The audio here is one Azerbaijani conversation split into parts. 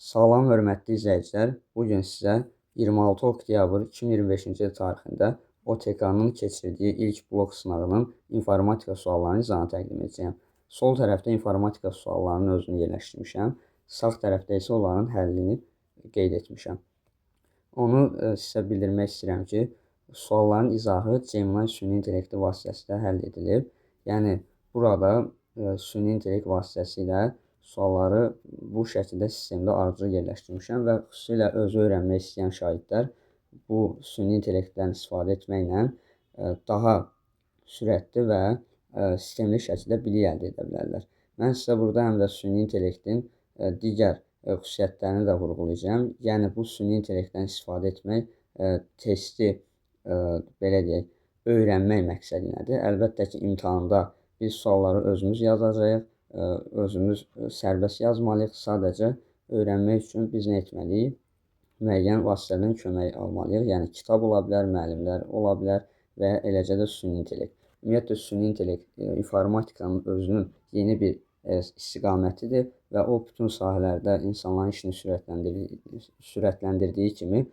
Salam hörmətli izləyicilər, bu gün sizə 26 oktyabr 2025-ci il tarixində OTK-nın keçirdiyi ilk blok sınağının informatika suallarının izahını təqdim edəcəyəm. Sol tərəfdə informatika suallarının özünü yerləşdirmişəm, sağ tərəfdə isə onların həllini qeyd etmişəm. Onu sizə bildirmək istəyirəm ki, sualların izahı Gemini süni intellekti vasitəsilə həll edilib. Yəni burada süni intellekt vasitəsilə sualları bu şəkildə sistemdə ardıcıl yerləşdirmişəm və xüsusilə özü öyrənmək istəyən şagirdlər bu süni intellektdən istifadə etməklə daha sürətli və sistemli şəkildə bilik əldə edə bilərlər. Mən sizə burada həm də süni intellektin digər xüsusiyyətlərini də vurğulayacağam. Yəni bu süni intellektdən istifadə etmək testi belə deyək, öyrənmək məqsədi ilədir. Əlbəttə ki, imtahanda biz sualları özümüz yazacağıq, özümüz sərbəst yazmalıyıq. Sadəcə öyrənmək üçün biz nə etməliyik? Müəyyən vasitədən kömək almalıyıq. Yəni kitab ola bilər, müəllimlər ola bilər və eləcə də süni intellekt. Ümumiyyətlə süni intellekt informatikanın özünün yeni bir istiqamətidir və o bütün sahələrdə insanların işini sürətləndirdiyi kimi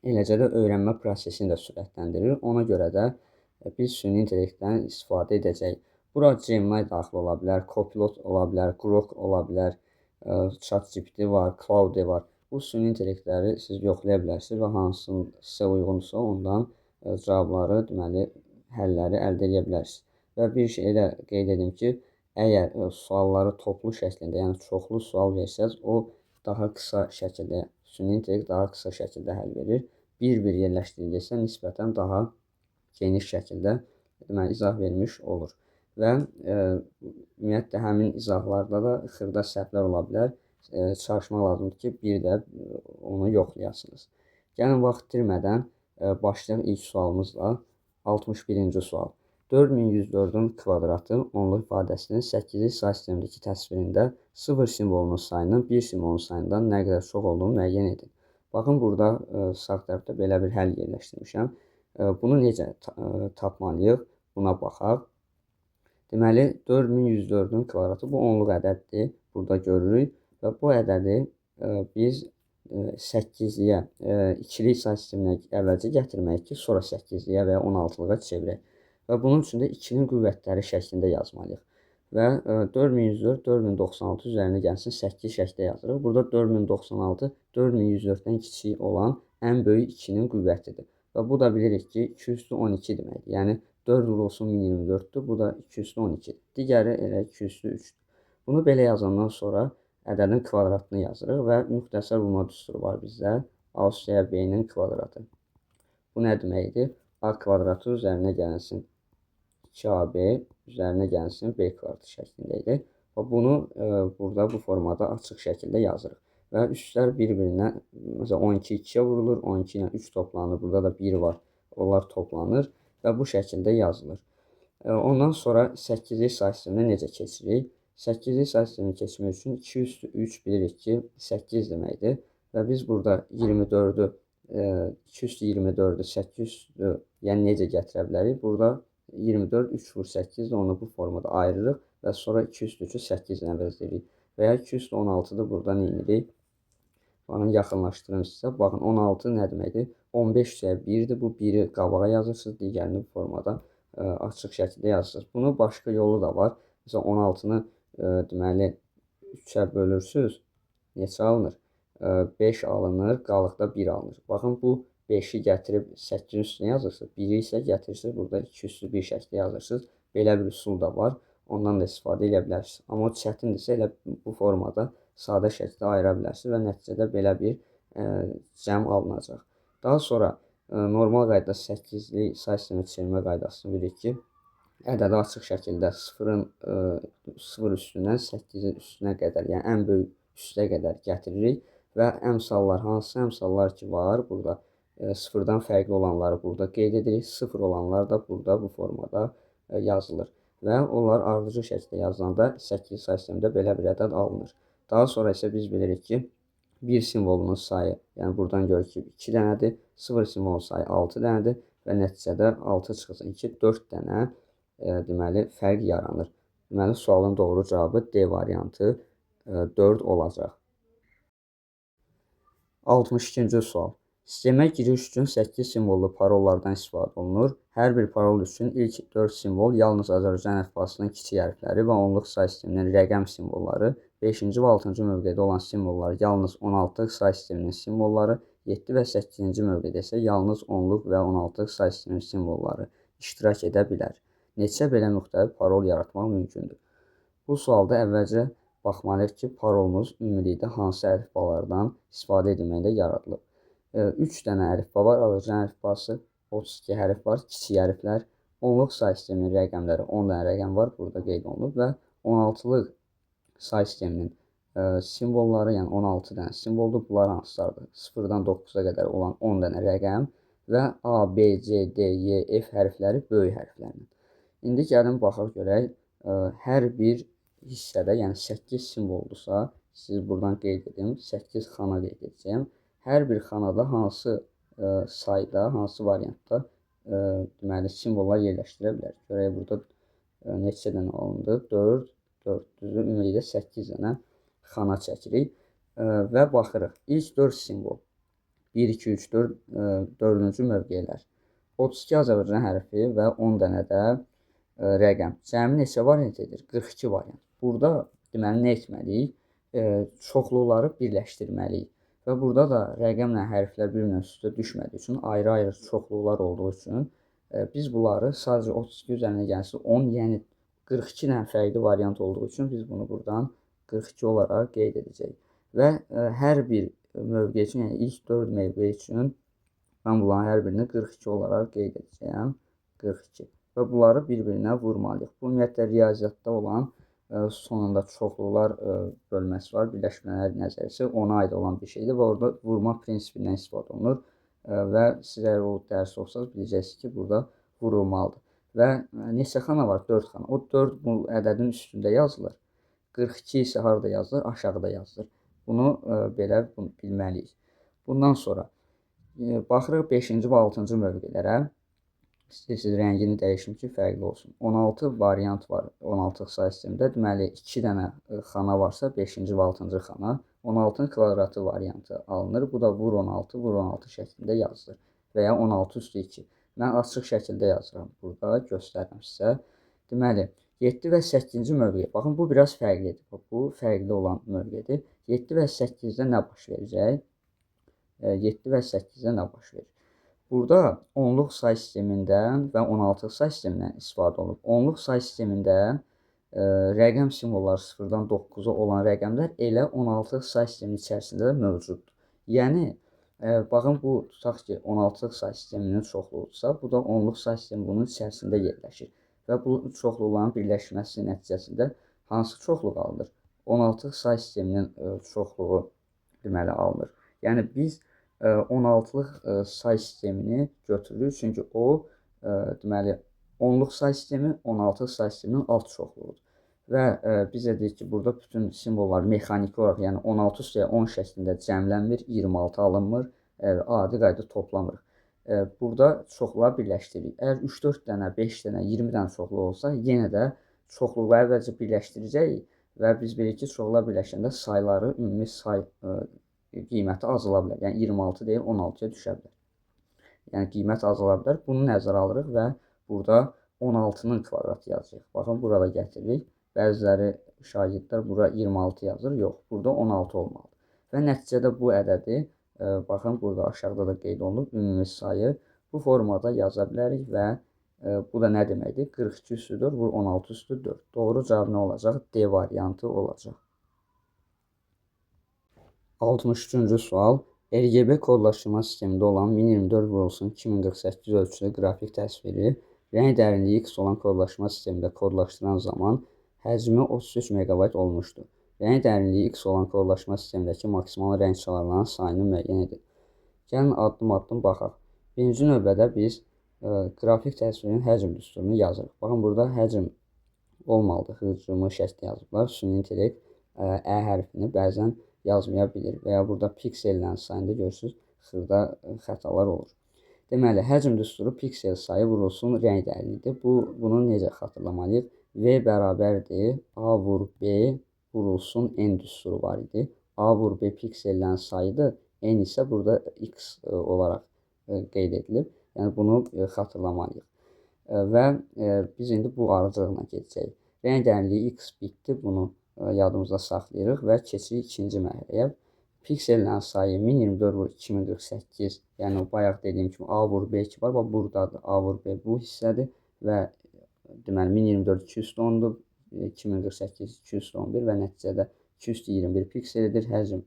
eləcə də öyrənmə prosesini də sürətləndirir. Ona görə də biz süni intellektdən istifadə edəcəyik. Bura Gemini daxil ola bilər, Copilot ola bilər, Grok ola bilər, ChatGPT var, Claude var. Bu süni intellektləri siz yoxlaya bilərsiniz və hansının sizə uyğunsa ondan cavabları, deməli, həlləri əldə edə bilərsiniz. Və bir şey də qeyd edim ki, əgər sualları toplu şəklində, yəni çoxlu sual versəz, o daha qısa şəkildə, süni intellekt daha qısa şəkildə həll verir. Bir-bir yerləşdirilirsə, nisbətən daha geniş şəkildə deməli, izah vermiş olur. Və ümumiyyətlə, həmin izahlarda da xırda səhvlər ola bilər. Çalışmaq lazımdır ki, bir də onu yoxlayasınız. Gəlin, vaxt itirmədən başlayaq ilk sualımızla. 61-ci sual. 4104-ün kvadratı onluq ifadəsinin 8-lik say sistemindəki təsvirində 0 simvolunun sayının 1 simvolunun sayından nə qədər çox olduğunu müəyyən edin. Baxın, burada sağ tərəfdə belə bir həll yerləşdirmişəm. Bunu necə tapmalıyıq? Buna baxaq. Deməli, 4104-ün kvadratı bu onluq ədəddir. Burada görürük və bu ədədi biz 8-liyə, ikilik say sisteminə əvvəlcə gətirməyik ki, sonra 8-liyə və ya 16-lığa çevirək. Və bunun üçün də 2-nin qüvvətləri şəklində yazmalıyıq. Və 4104, 4096 üzərinə gəlsin 8 şəkildə yazırıq. Burada 4096, 4104-dən kiçik olan ən böyük 2-nin qüvvətidir. Və bu da bilirik ki, 2 üstü 12 deməkdir. Yəni 4 vurulsun 1024-dür, bu da 2 üstü 12. Digəri elə 2 üstü 3-dür. Bunu belə yazandan sonra ədədin kvadratını yazırıq və müxtəsər vurma düsturu var bizdə. A üstəyə B-nin kvadratı. Bu nə deməkdir? A kvadratı üzərinə gəlsin 2AB üzərinə gəlsin B kvadratı şəklində idi. Və bunu burada bu formada açıq şəkildə yazırıq. Və üstlər bir-birinə, məsələn 12 2-yə vurulur, 12 ilə 3 toplanır, burada da 1 var, onlar toplanır və bu şəkildə yazılır. Ondan sonra 8-lik say sisteminə necə keçirik? 8-lik say sistemini keçmək üçün 2 üstü 3 bilirik ki, 8 deməkdir. Və biz burada 24-ü, 2 üstü 24-ü, 8 üstü, yəni necə gətirə bilərik? Burada 24, 3 vur 8-dir, onu bu formada ayırırıq və sonra 2 üstü 3-ü 8 ilə əvəz edirik. Və ya 2 üstü 16-dır, burada nə edirik? Baxın, yaxınlaşdırım sizə. Baxın, 16 nə deməkdir? 15 üstəyə 1-dir. Bu 1-i qabağa yazırsınız, digərini bu formada açıq şəkildə yazırsınız. Bunun başqa yolu da var. Məsələn, 16-nı deməli 3-ə bölürsünüz. Neçə alınır? 5 alınır, qalıqda 1 alınır. Baxın, bu 5-i gətirib 8-in üstünə yazırsınız. 1-i isə gətirirsiniz, burada 2 üstü 1 şəkildə yazırsınız. Belə bir üsul da var. Ondan da istifadə edə bilərsiniz. Amma o çətindirsə, elə bu formada sadə şəkildə ayıra bilərsiniz və nəticədə belə bir cəm alınacaq. Daha sonra normal qaydada 8-lik say sistemi çevirmə qaydasını bilirik ki, ədədi açıq şəkildə 0 üstündən 8-in üstünə qədər, yəni ən böyük üstə qədər gətiririk və əmsallar, hansı əmsallar ki var burada, 0-dan fərqli olanları burada qeyd edirik, 0 olanlar da burada bu formada yazılır və onlar ardıcıl şəkildə yazılanda 8 say sistemində belə bir ədəd alınır. Daha sonra isə biz bilirik ki, 1 simvolunun sayı, yəni buradan görürük ki, 2 dənədir, 0 simvolunun sayı 6 dənədir və nəticədə 6 çıxılsın 2, 4 dənə deməli, fərq yaranır. Deməli, sualın doğru cavabı D variantı 4 olacaq. 62-ci sual. Sistemə giriş üçün 8 simvollu parollardan istifadə olunur. Hər bir parol üçün ilk 4 simvol yalnız Azərbaycan əlifbasının kiçik hərfləri və onluq say sisteminin rəqəm simvolları, 5-ci və 6-cı mövqedə olan simvollar yalnız 16-lıq say sisteminin simvolları, 7 və 8-ci mövqedə isə yalnız 10-luq və 16-lıq say sisteminin simvolları iştirak edə bilər. Neçə belə müxtəlif parol yaratmaq mümkündür? Bu sualda əvvəlcə baxmalıyıq ki, parolumuz ümumilikdə hansı əlifbalardan istifadə edilməklə yaradılıb. 3 dənə əlifba var, Azərbaycan əlifbası, 32 hərf var, kiçik hərflər, onluq say sisteminin rəqəmləri 10 dənə rəqəm var, burada qeyd olunub və 16-lıq say sisteminin simvolları, yəni 16 dənə simvoldur, bunlar hansılardır? 0-dan 9-a qədər olan 10 dənə rəqəm və A, B, C, D, Y, F hərfləri böyük hərflərlə. İndi gəlin baxaq görək, hər bir hissədə, yəni 8 simvoldursa, siz buradan qeyd edim, 8 xana qeyd edəcəyəm. Hər bir xanada hansı sayda, hansı variantda deməli, simvollar yerləşdirə bilər. Görək, burada neçə dənə alındı? 4, 4, düzdür, ümumilikdə 8 dənə xana çəkirik və baxırıq. İlk 4 simvol, 1, 2, 3, 4, 4-cü mövqelər. 32 Azərbaycan hərfi və 10 dənə də rəqəm. Cəmi neçə variant edir? 42 variant. Burada deməli, nə etməliyik? Çoxluqları birləşdirməliyik. Və burada da rəqəmlə hərflər bir-birinə üst-üstə düşmədiyi üçün, ayrı-ayrı çoxluqlar olduğu üçün biz bunları sadəcə 32 üzərinə gəlsə 10, yəni 42 dənə fərqli variant olduğu üçün biz bunu buradan 42 olaraq qeyd edəcəyik. Və hər bir mövqe üçün, yəni ilk 4 mövqe üçün mən bunların hər birini 42 olaraq qeyd edəcəyəm. 42. Və bunları bir-birinə vurmalıyıq. Bu, ümumiyyətlə, riyaziyyatda olan sonunda çoxluqlar bölməsi var, birləşmələr nəzəriyyəsi ona aid olan bir şeydir və orada vurma prinsipindən istifadə olunur və siz əgər o dərs olsanız biləcəksiniz ki, burada vurulmalıdır. Və neçə xana var? 4 xana. O 4 bu ədədin üstündə yazılır. 42 isə harada yazılır? Aşağıda yazılır. Bunu belə bilməliyik. Bundan sonra baxırıq 5-ci və 6-cı mövqelərə. İstəyirsiniz rəngini dəyişim ki, fərqli olsun. 16 variant var 16 say sistemində. Deməli, 2 dənə xana varsa, 5-ci və 6-cı xana 16-nın kvadratı variantı alınır. Bu da vur 16, vur 16 şəklində yazılır. Və ya 16 üstü 2. Mən açıq şəkildə yazıram burada, göstərirəm sizə. Deməli, 7 və 8-ci mövqe. Baxın, bu biraz fərqlidir. Bu, fərqli olan mövqedir. 7 və 8-də nə baş verəcək? 7 və 8-də nə baş verir? Burada onluq say sistemindən və 16 say sistemindən istifadə olunub. Onluq say sistemində rəqəm simvolları 0-dan 9-a olan rəqəmlər elə 16 say sisteminin içərisində də mövcuddur. Yəni, baxın, bu tutaq ki, 16 say sisteminin çoxluğudursa, bu da onluq say sistemi bunun içərisində yerləşir. Və bu çoxluqların birləşməsi nəticəsində hansı çoxluq alınır? 16 say sisteminin çoxluğu deməli alınır. Yəni, biz 16-lıq say sistemini götürürük. Çünki o, deməli, onluq say sistemi 16 say sisteminin alt çoxluğudur. Və biz də deyik ki, burada bütün simvollar mexaniki olaraq, yəni 16 üstəyə 10 şəklində cəmlənmir, 26 alınmır, adi qayda toplamırıq. Burada çoxluğa birləşdiririk. Əgər 3-4 dənə, 5 dənə, 20 dənə çoxluq olsa, yenə də çoxluqları əvvəlcə birləşdirəcəyik və biz bilirik ki, çoxluğa birləşəndə sayları, ümumi say qiyməti azala bilər. Yəni 26 deyil, 16-ya düşə bilər. Yəni qiymət azala bilər. Bunu nəzərə alırıq və burada 16-nın kvadratı yazacağıq. Baxın, burada gətiririk. Bəziləri şagirdlər bura 26 yazır. Yox, burada 16 olmalıdır. Və nəticədə bu ədədi, baxın, burada aşağıda da qeyd olunub, ümumi sayı bu formada yaza bilərik və bu da nə deməkdir? 42 üstü 4, bu 16 üstü 4. Doğru cavab nə olacaq? D variantı olacaq. 63-cü sual. RGB kodlaşdırma sistemində olan 1024 vurulsun 2048 ölçülü qrafik təsviri rəng dərinliyi X olan kodlaşma sistemində kodlaşdıran zaman həcmi 33 MB olmuşdur. Rəng dərinliyi X olan kodlaşma sistemindəki maksimal rəng çalarlarının sayını müəyyən edin. Gəlin addım-addım baxaq. Birinci növbədə biz qrafik təsvirin həcm düsturunu yazırıq. Baxın, burada həcm olmalıdır. H, C, M şəkli yazıblar. Süni intellekt Ə hərfini bəzən yazmaya bilir və ya burada piksellərin sayında görürsünüz, xırda xətalar olur. Deməli, həcm düsturu piksel sayı vurulsun rəng dərinliyidir. Bunu necə xatırlamalıyıq? V bərabərdir A vur B vurulsun N düsturu var idi. A vur B piksellərin sayıdır, N isə burada X olaraq qeyd edilib. Yəni bunu xatırlamalıyıq. Və biz indi bu ardıcılığına gedəcəyik. Rəng dərinliyi X bitdir. Bunu yadımızda saxlayırıq və keçirik ikinci mərhələyə. Piksellərin sayı 1024 vur 2048, yəni o bayaq dediyim kimi A vur B ki var, bax buradadır. A vur B bu hissədir və deməli 1024 210-dur, 2048 211 və nəticədə 221 piksel edir. Həcm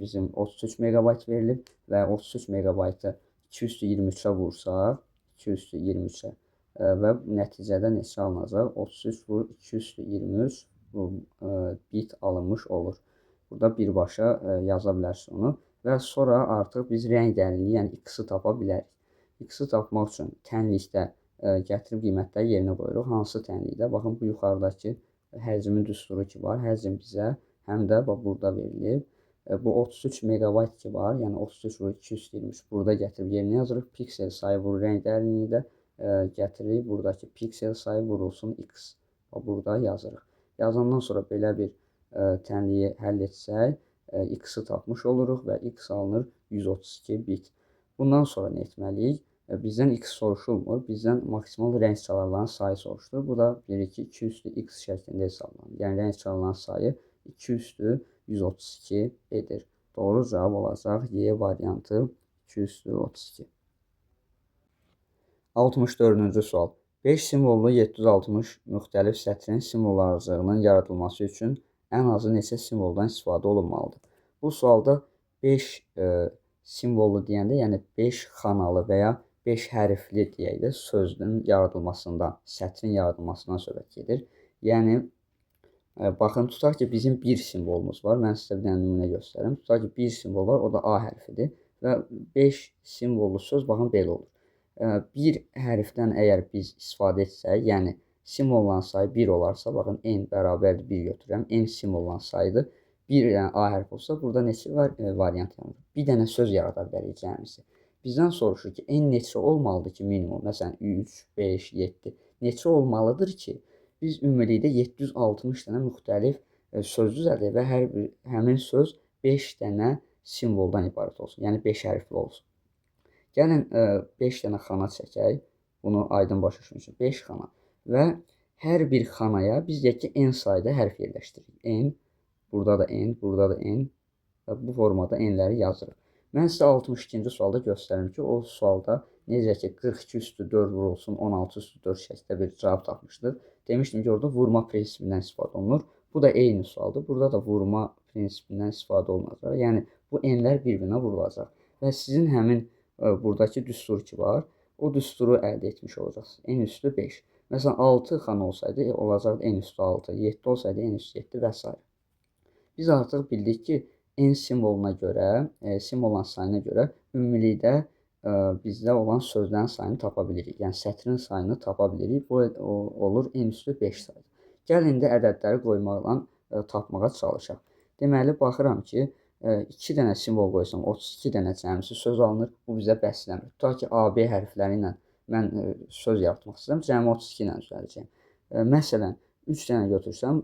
bizim 33 meqabayt verilib və 33 meqabaytı 223-ə vursaq, 223-ə və nəticədə neçə alınacaq? 33 vur 223 bu bit alınmış olur. Burada birbaşa yaza bilərsiniz onu və sonra artıq biz rəng dərinliyi, yəni X-i tapa bilərik. X-i tapmaq üçün tənlikdə gətirib qiymətləri yerinə qoyuruq. Hansı tənlikdə? Baxın, bu yuxarıdakı həcmin düsturu ki var. Həcm bizə həm də bax, burada verilib. Bu 33 meqabayt ki var, yəni 33 vur 223 burada gətirib yerinə yazırıq. Piksel sayı vurur rəng dərinliyi də gətiririk. Buradakı piksel sayı vurulsun X. Bax, burada yazırıq. Yazandan sonra belə bir tənliyi həll etsək, X-i tapmış oluruq və X alınır 132 bit. Bundan sonra nə etməliyik? Bizdən X soruşulmur, bizdən maksimal rəng çalarların sayı soruşulur. Bu da 1, 2, 2 üstü X şəklində hesablanır. Yəni rəng çalarların sayı 2 üstü 132 edir. Doğru cavab olacaq Y variantı 2 üstü 32. 64-cü sual. 5 simvollu 760 müxtəlif sətrin simvol ardıcılığının yaradılması üçün ən azı neçə simvoldan istifadə olunmalıdır? Bu sualda 5 simvollu deyəndə, yəni 5 xanalı və ya 5 hərfli deyək də sözün yaradılmasından, sətrin yaradılmasından söhbət gedir. Yəni, baxın, tutaq ki, bizim bir simvolumuz var. Mən sizə bir dənə nümunə göstərim. Tutaq ki, bir simvol var, o da A hərfidir və 5 simvollu söz, baxın, belə olur. Bir hərfdən əgər biz istifadə etsək, yəni simvolların sayı 1 olarsa, baxın, N bərabərdir 1 götürürəm. N simvolların sayıdır. Bir dənə A hərfi olsa, burada neçə variant yaranır? Bir dənə söz yarada bilərik cəmisi. Bizdən soruşur ki, N neçə olmalıdır ki, minimum? Məsələn, 3, 5, 7. Neçə olmalıdır ki, biz ümumilikdə 760 dənə müxtəlif söz düzəldək və hər bir həmin söz 5 dənə simvoldan ibarət olsun. Yəni 5 hərfli olsun. Gəlin 5 dənə xana çəkək. Bunu aydın başa düşmək üçün 5 xana. Və hər bir xanaya biz deyək ki, N sayda hərf yerləşdiririk. N, burada da N, burada da N və bu formada N-ləri yazırıq. Mən sizə 62-ci sualda göstərim ki, o sualda necə ki 42 üstü 4 vurulsun, 16 üstü 4 şəklində bir cavab tapmışdıq. Demişdim ki, orada vurma prinsipindən istifadə olunur. Bu da eyni sualdır. Burada da vurma prinsipindən istifadə olunacaq. Yəni, bu N-lər bir-birinə vurulacaq. Və sizin həmin buradakı düstur ki var, o düsturu əldə etmiş olacaqsınız. N üstü 5. Məsələn, 6 xana olsaydı, olacaqdı N üstü 6, 7 olsaydı N üstü 7 və s. Biz artıq bildik ki, N simvoluna görə, simvolun sayına görə ümumilikdə bizdə olan sözlərin sayını tapa bilirik. Yəni, sətrin sayını tapa bilirik. Bu olur N üstü 5 sayı. Gəlin indi ədədləri qoymaqla tapmağa çalışaq. Deməli, baxıram ki, 2 dənə simvol qoysam, 32 dənə cəmisi söz alınır. Bu bizə bəsləmir. Tutaq ki, A, B hərfləri ilə mən söz yaratmaq istəyirəm, cəmi 32 ilə düzəldəcəyəm. Məsələn, 3 dənə götürsəm,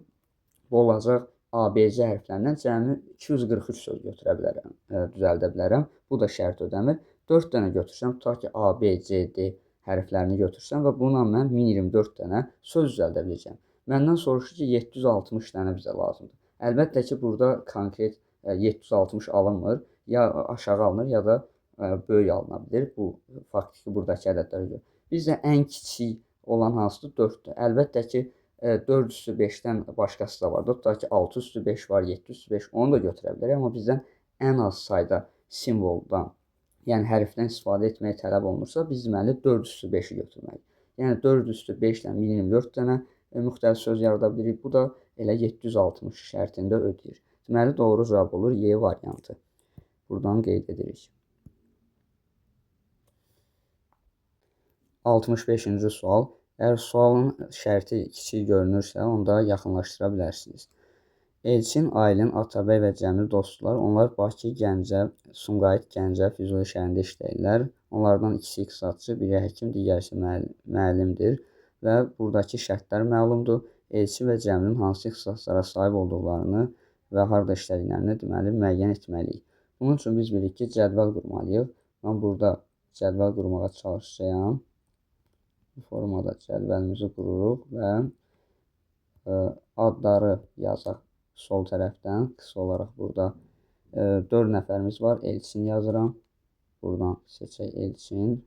bu olacaq A, B, C hərflərindən cəmi 243 söz götürə bilərəm, düzəldə bilərəm. Bu da şərt ödəmir. 4 dənə götürsəm, tutaq ki, A, B, C, D hərflərini götürsəm və bununla mən 1024 dənə söz düzəldə biləcəyəm. Məndən soruşur ki, 760 dənə bizə lazımdır. Əlbəttə ki, burada konkret 760 alınmır. Ya aşağı alınır, ya da böyük alına bilir. Bu, faktiki buradakı ədədlərə görə. Bizdə ən kiçik olan hansıdır? 4-dür. Əlbəttə ki, 4 üstü 5-dən başqası da var. Tutaq ki, 6 üstü 5 var, 7 üstü 5, onu da götürə bilərik. Amma bizdən ən az sayda simvoldan, yəni hərfdən istifadə etməyə tələb olunursa, biz deməli 4 üstü 5-i götürməliyik. Yəni 4 üstü 5 ilə 1024 dənə müxtəlif söz yarada bilirik. Bu da elə 760 şərtində ödəyir. Deməli, doğru cavab olur Y variantı. Buradan qeyd edirik. 65-ci sual. Əgər sualın şərti kiçik görünürsə, onda yaxınlaşdıra bilərsiniz. Elçin, Aylin, Atabəy və Cəmil dostdular. Onlar Bakı, Gəncə, Sumqayıt, Gəncə, Füzuli şəhərində işləyirlər. Onlardan ikisi iqtisadçı, biri həkim, digəri isə müəllimdir və buradakı şərtlər məlumdur. Elçin və Cəmilin hansı ixtisaslara sahib olduqlarını və harada işlədiklərini deməli müəyyən etməliyik. Bunun üçün biz bilirik ki, cədvəl qurmalıyıq. Mən burada cədvəl qurmağa çalışacağam. Bu formada cədvəlimizi qururuq və adları yazaq sol tərəfdən. Qısa olaraq burada 4 nəfərimiz var. Elçin yazıram. Buradan seçək Elçin.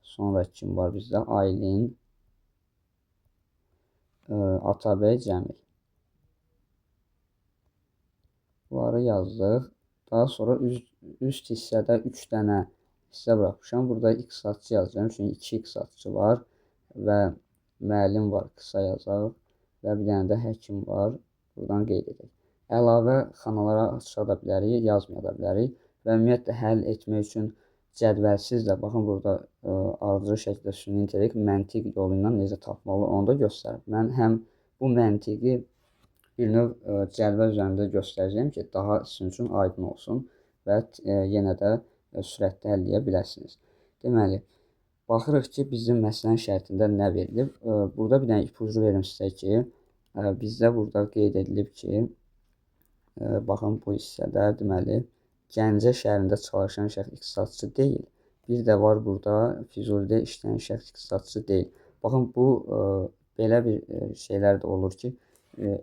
Sonra kim var bizdə? Aylin, Atabəy, Cəmil. Bunları yazdıq. Daha sonra üst hissədə 3 dənə hissə buraxmışam. Burada iqtisadçı yazacağam. Çünki 2 iqtisadçı var və müəllim var, qısa yazaq və bir dənə də həkim var. Buradan qeyd edək. Əlavə xanalara aça da bilərik, yazmaya da bilərik və ümumiyyətlə həll etmək üçün cədvəlsiz də, baxın burada ardıcıl şəkildə süni intellekt məntiq yolu ilə necə tapmalı onu da göstərir. Mən həm bu məntiqi bir növ cədvəl üzərində göstərəcəyəm ki, daha sizin üçün aydın olsun və yenə də sürətli həll edə biləsiniz. Deməli, baxırıq ki, bizim məsələnin şərtində nə verilib. Burada bir dənə ipucu verim sizə ki, bizdə burada qeyd edilib ki, baxın bu hissədə, deməli, Gəncə şəhərində çalışan şəxs iqtisadçı deyil. Bir də var burada Füzulidə işləyən şəxs iqtisadçı deyil. Baxın, bu belə bir şeylər də olur ki,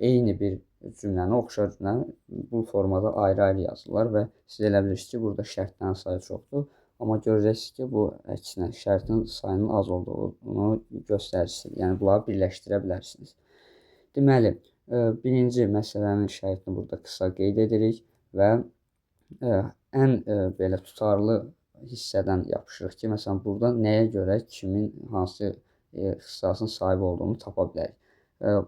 eyni bir cümləni, oxşar cümləni bu formada ayrı-ayrı yazırlar və siz elə bilirsiniz ki, burada şərtlərin sayı çoxdur. Amma görəcəksiniz ki, bu əksinə şərtin sayının az olduğunu göstəricisidir. Yəni, bunları birləşdirə bilərsiniz. Deməli, birinci məsələnin şərtini burada qısa qeyd edirik və ən belə tutarlı hissədən yapışırıq ki, məsələn, burada nəyə görə kimin hansı ixtisasın sahibi olduğunu tapa bilərik.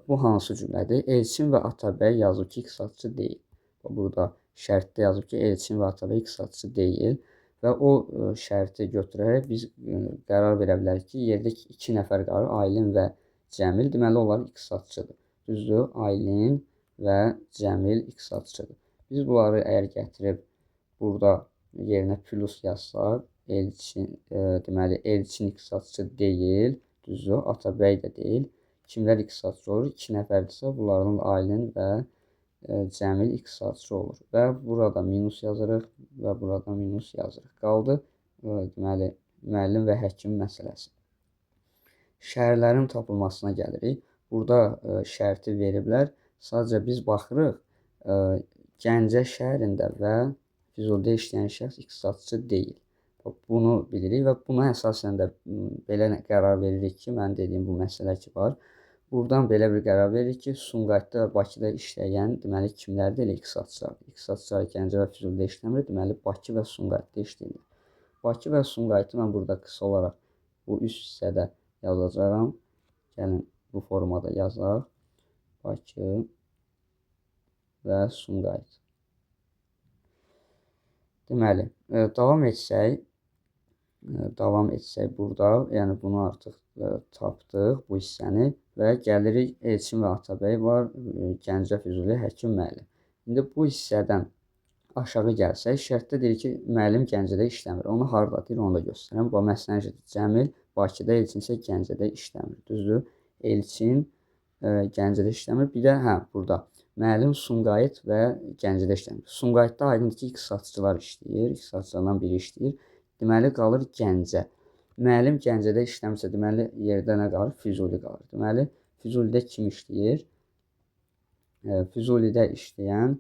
Bu hansı cümlədir? Elçin və Atabəy yazıb ki, iqtisadçı deyil. Burada şərtdə yazıb ki, Elçin və Atabəy iqtisadçı deyil və o şərti götürərək biz qərar verə bilərik ki, yerdə 2 nəfər qalır, Aylin və Cəmil. Deməli, onlar iqtisadçıdır. Düzdür, Aylin və Cəmil iqtisadçıdır. Biz bunları əgər gətirib burada yerinə plus yazsaq, Elçin, deməli, Elçin iqtisadçı deyil, düzdür, Atabəy də deyil. Kimlər iqtisadçı olur? 2 nəfərdirsə, bunların Aylin və Cəmil iqtisadçı olur. Və burada minus yazırıq və burada minus yazırıq. Qaldı, deməli, müəllim və həkim məsələsi. Şəhərlərin tapılmasına gəlirik. Burada şərti veriblər. Sadəcə biz baxırıq, Gəncə şəhərində və Füzulidə işləyən şəxs iqtisadçı deyil. Bunu bilirik və buna əsasən də belə qərar veririk ki, mən dediyim bu məsələ ki var. Buradan belə bir qərar veririk ki, Sumqayıtda və Bakıda işləyən, deməli, kimlərdir? Elə iqtisadçılar. İqtisadçılar Gəncə və Füzulidə işləmir, deməli, Bakı və Sumqayıtda işləyirlər. Bakı və Sumqayıtı mən burada qısa olaraq bu üst hissədə yazacağam. Gəlin, bu formada yazaq. Bakı və Sumqayıt. Deməli, davam etsək burada, yəni bunu artıq tapdıq, bu hissəni və gəlirik Elçin və Atabəy var, Gəncə, Füzuli, həkim, müəllim. İndi bu hissədən aşağı gəlsək, şərtdə deyir ki, müəllim Gəncədə işləmir. Onu harda deyir, onu da göstərəm. Bu məsələn, Cəmil Bakıda, Elçin isə Gəncədə işləmir. Düzdür? Elçin Gəncədə işləmir. Bir də, hə, burada müəllim Sumqayıt və Gəncədə işləmir. Sumqayıtda aydındır ki, iqtisadçılar işləyir, iqtisadçılardan biri işləyir. Deməli, qalır Gəncə. Müəllim Gəncədə işləmirsə, deməli, yerdə nə qalır? Füzuli qalır. Deməli, Füzulidə kim işləyir? Füzulidə işləyən,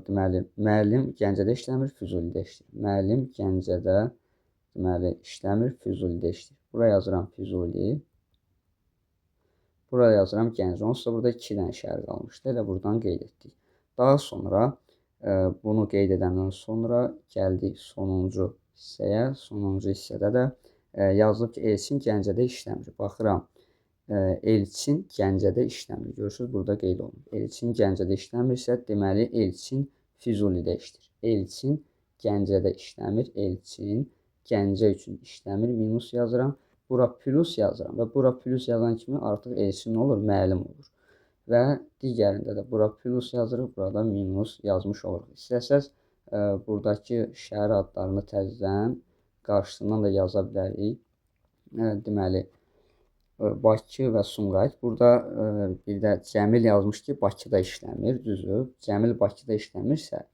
deməli, müəllim Gəncədə işləmir, Füzulidə işləyir. Müəllim Gəncədə, deməli, işləmir, Füzulidə işləyir. Bura yazıram Füzuli. Bura yazıram Gəncə. Onsuz da burada 2 dənə şəhər qalmışdı. Elə buradan qeyd etdik. Daha sonra, bunu qeyd edəndən sonra gəldik sonuncu hissəyə. Sonuncu hissədə də yazılıb ki, Elçin Gəncədə işləmir. Baxıram, Elçin Gəncədə işləmir. Görürsünüz, burada qeyd olunur. Elçin Gəncədə işləmirsə, deməli, Elçin Füzulidə işləyir. Elçin Gəncədə işləmir. Elçin Gəncə üçün işləmir. Minus yazıram. Bura plus yazıram və bura plus yazan kimi artıq Elçin olur, müəllim olur. Və digərində də bura plus yazırıq, burada minus yazmış oluruq. İstəsəz, buradakı şəhər adlarını təzədən qarşısından da yaza bilərik. Deməli, Bakı və Sumqayıt. Burada bir də Cəmil yazmış ki, Bakıda işləmir, düzdür. Cəmil Bakıda işləmirsə,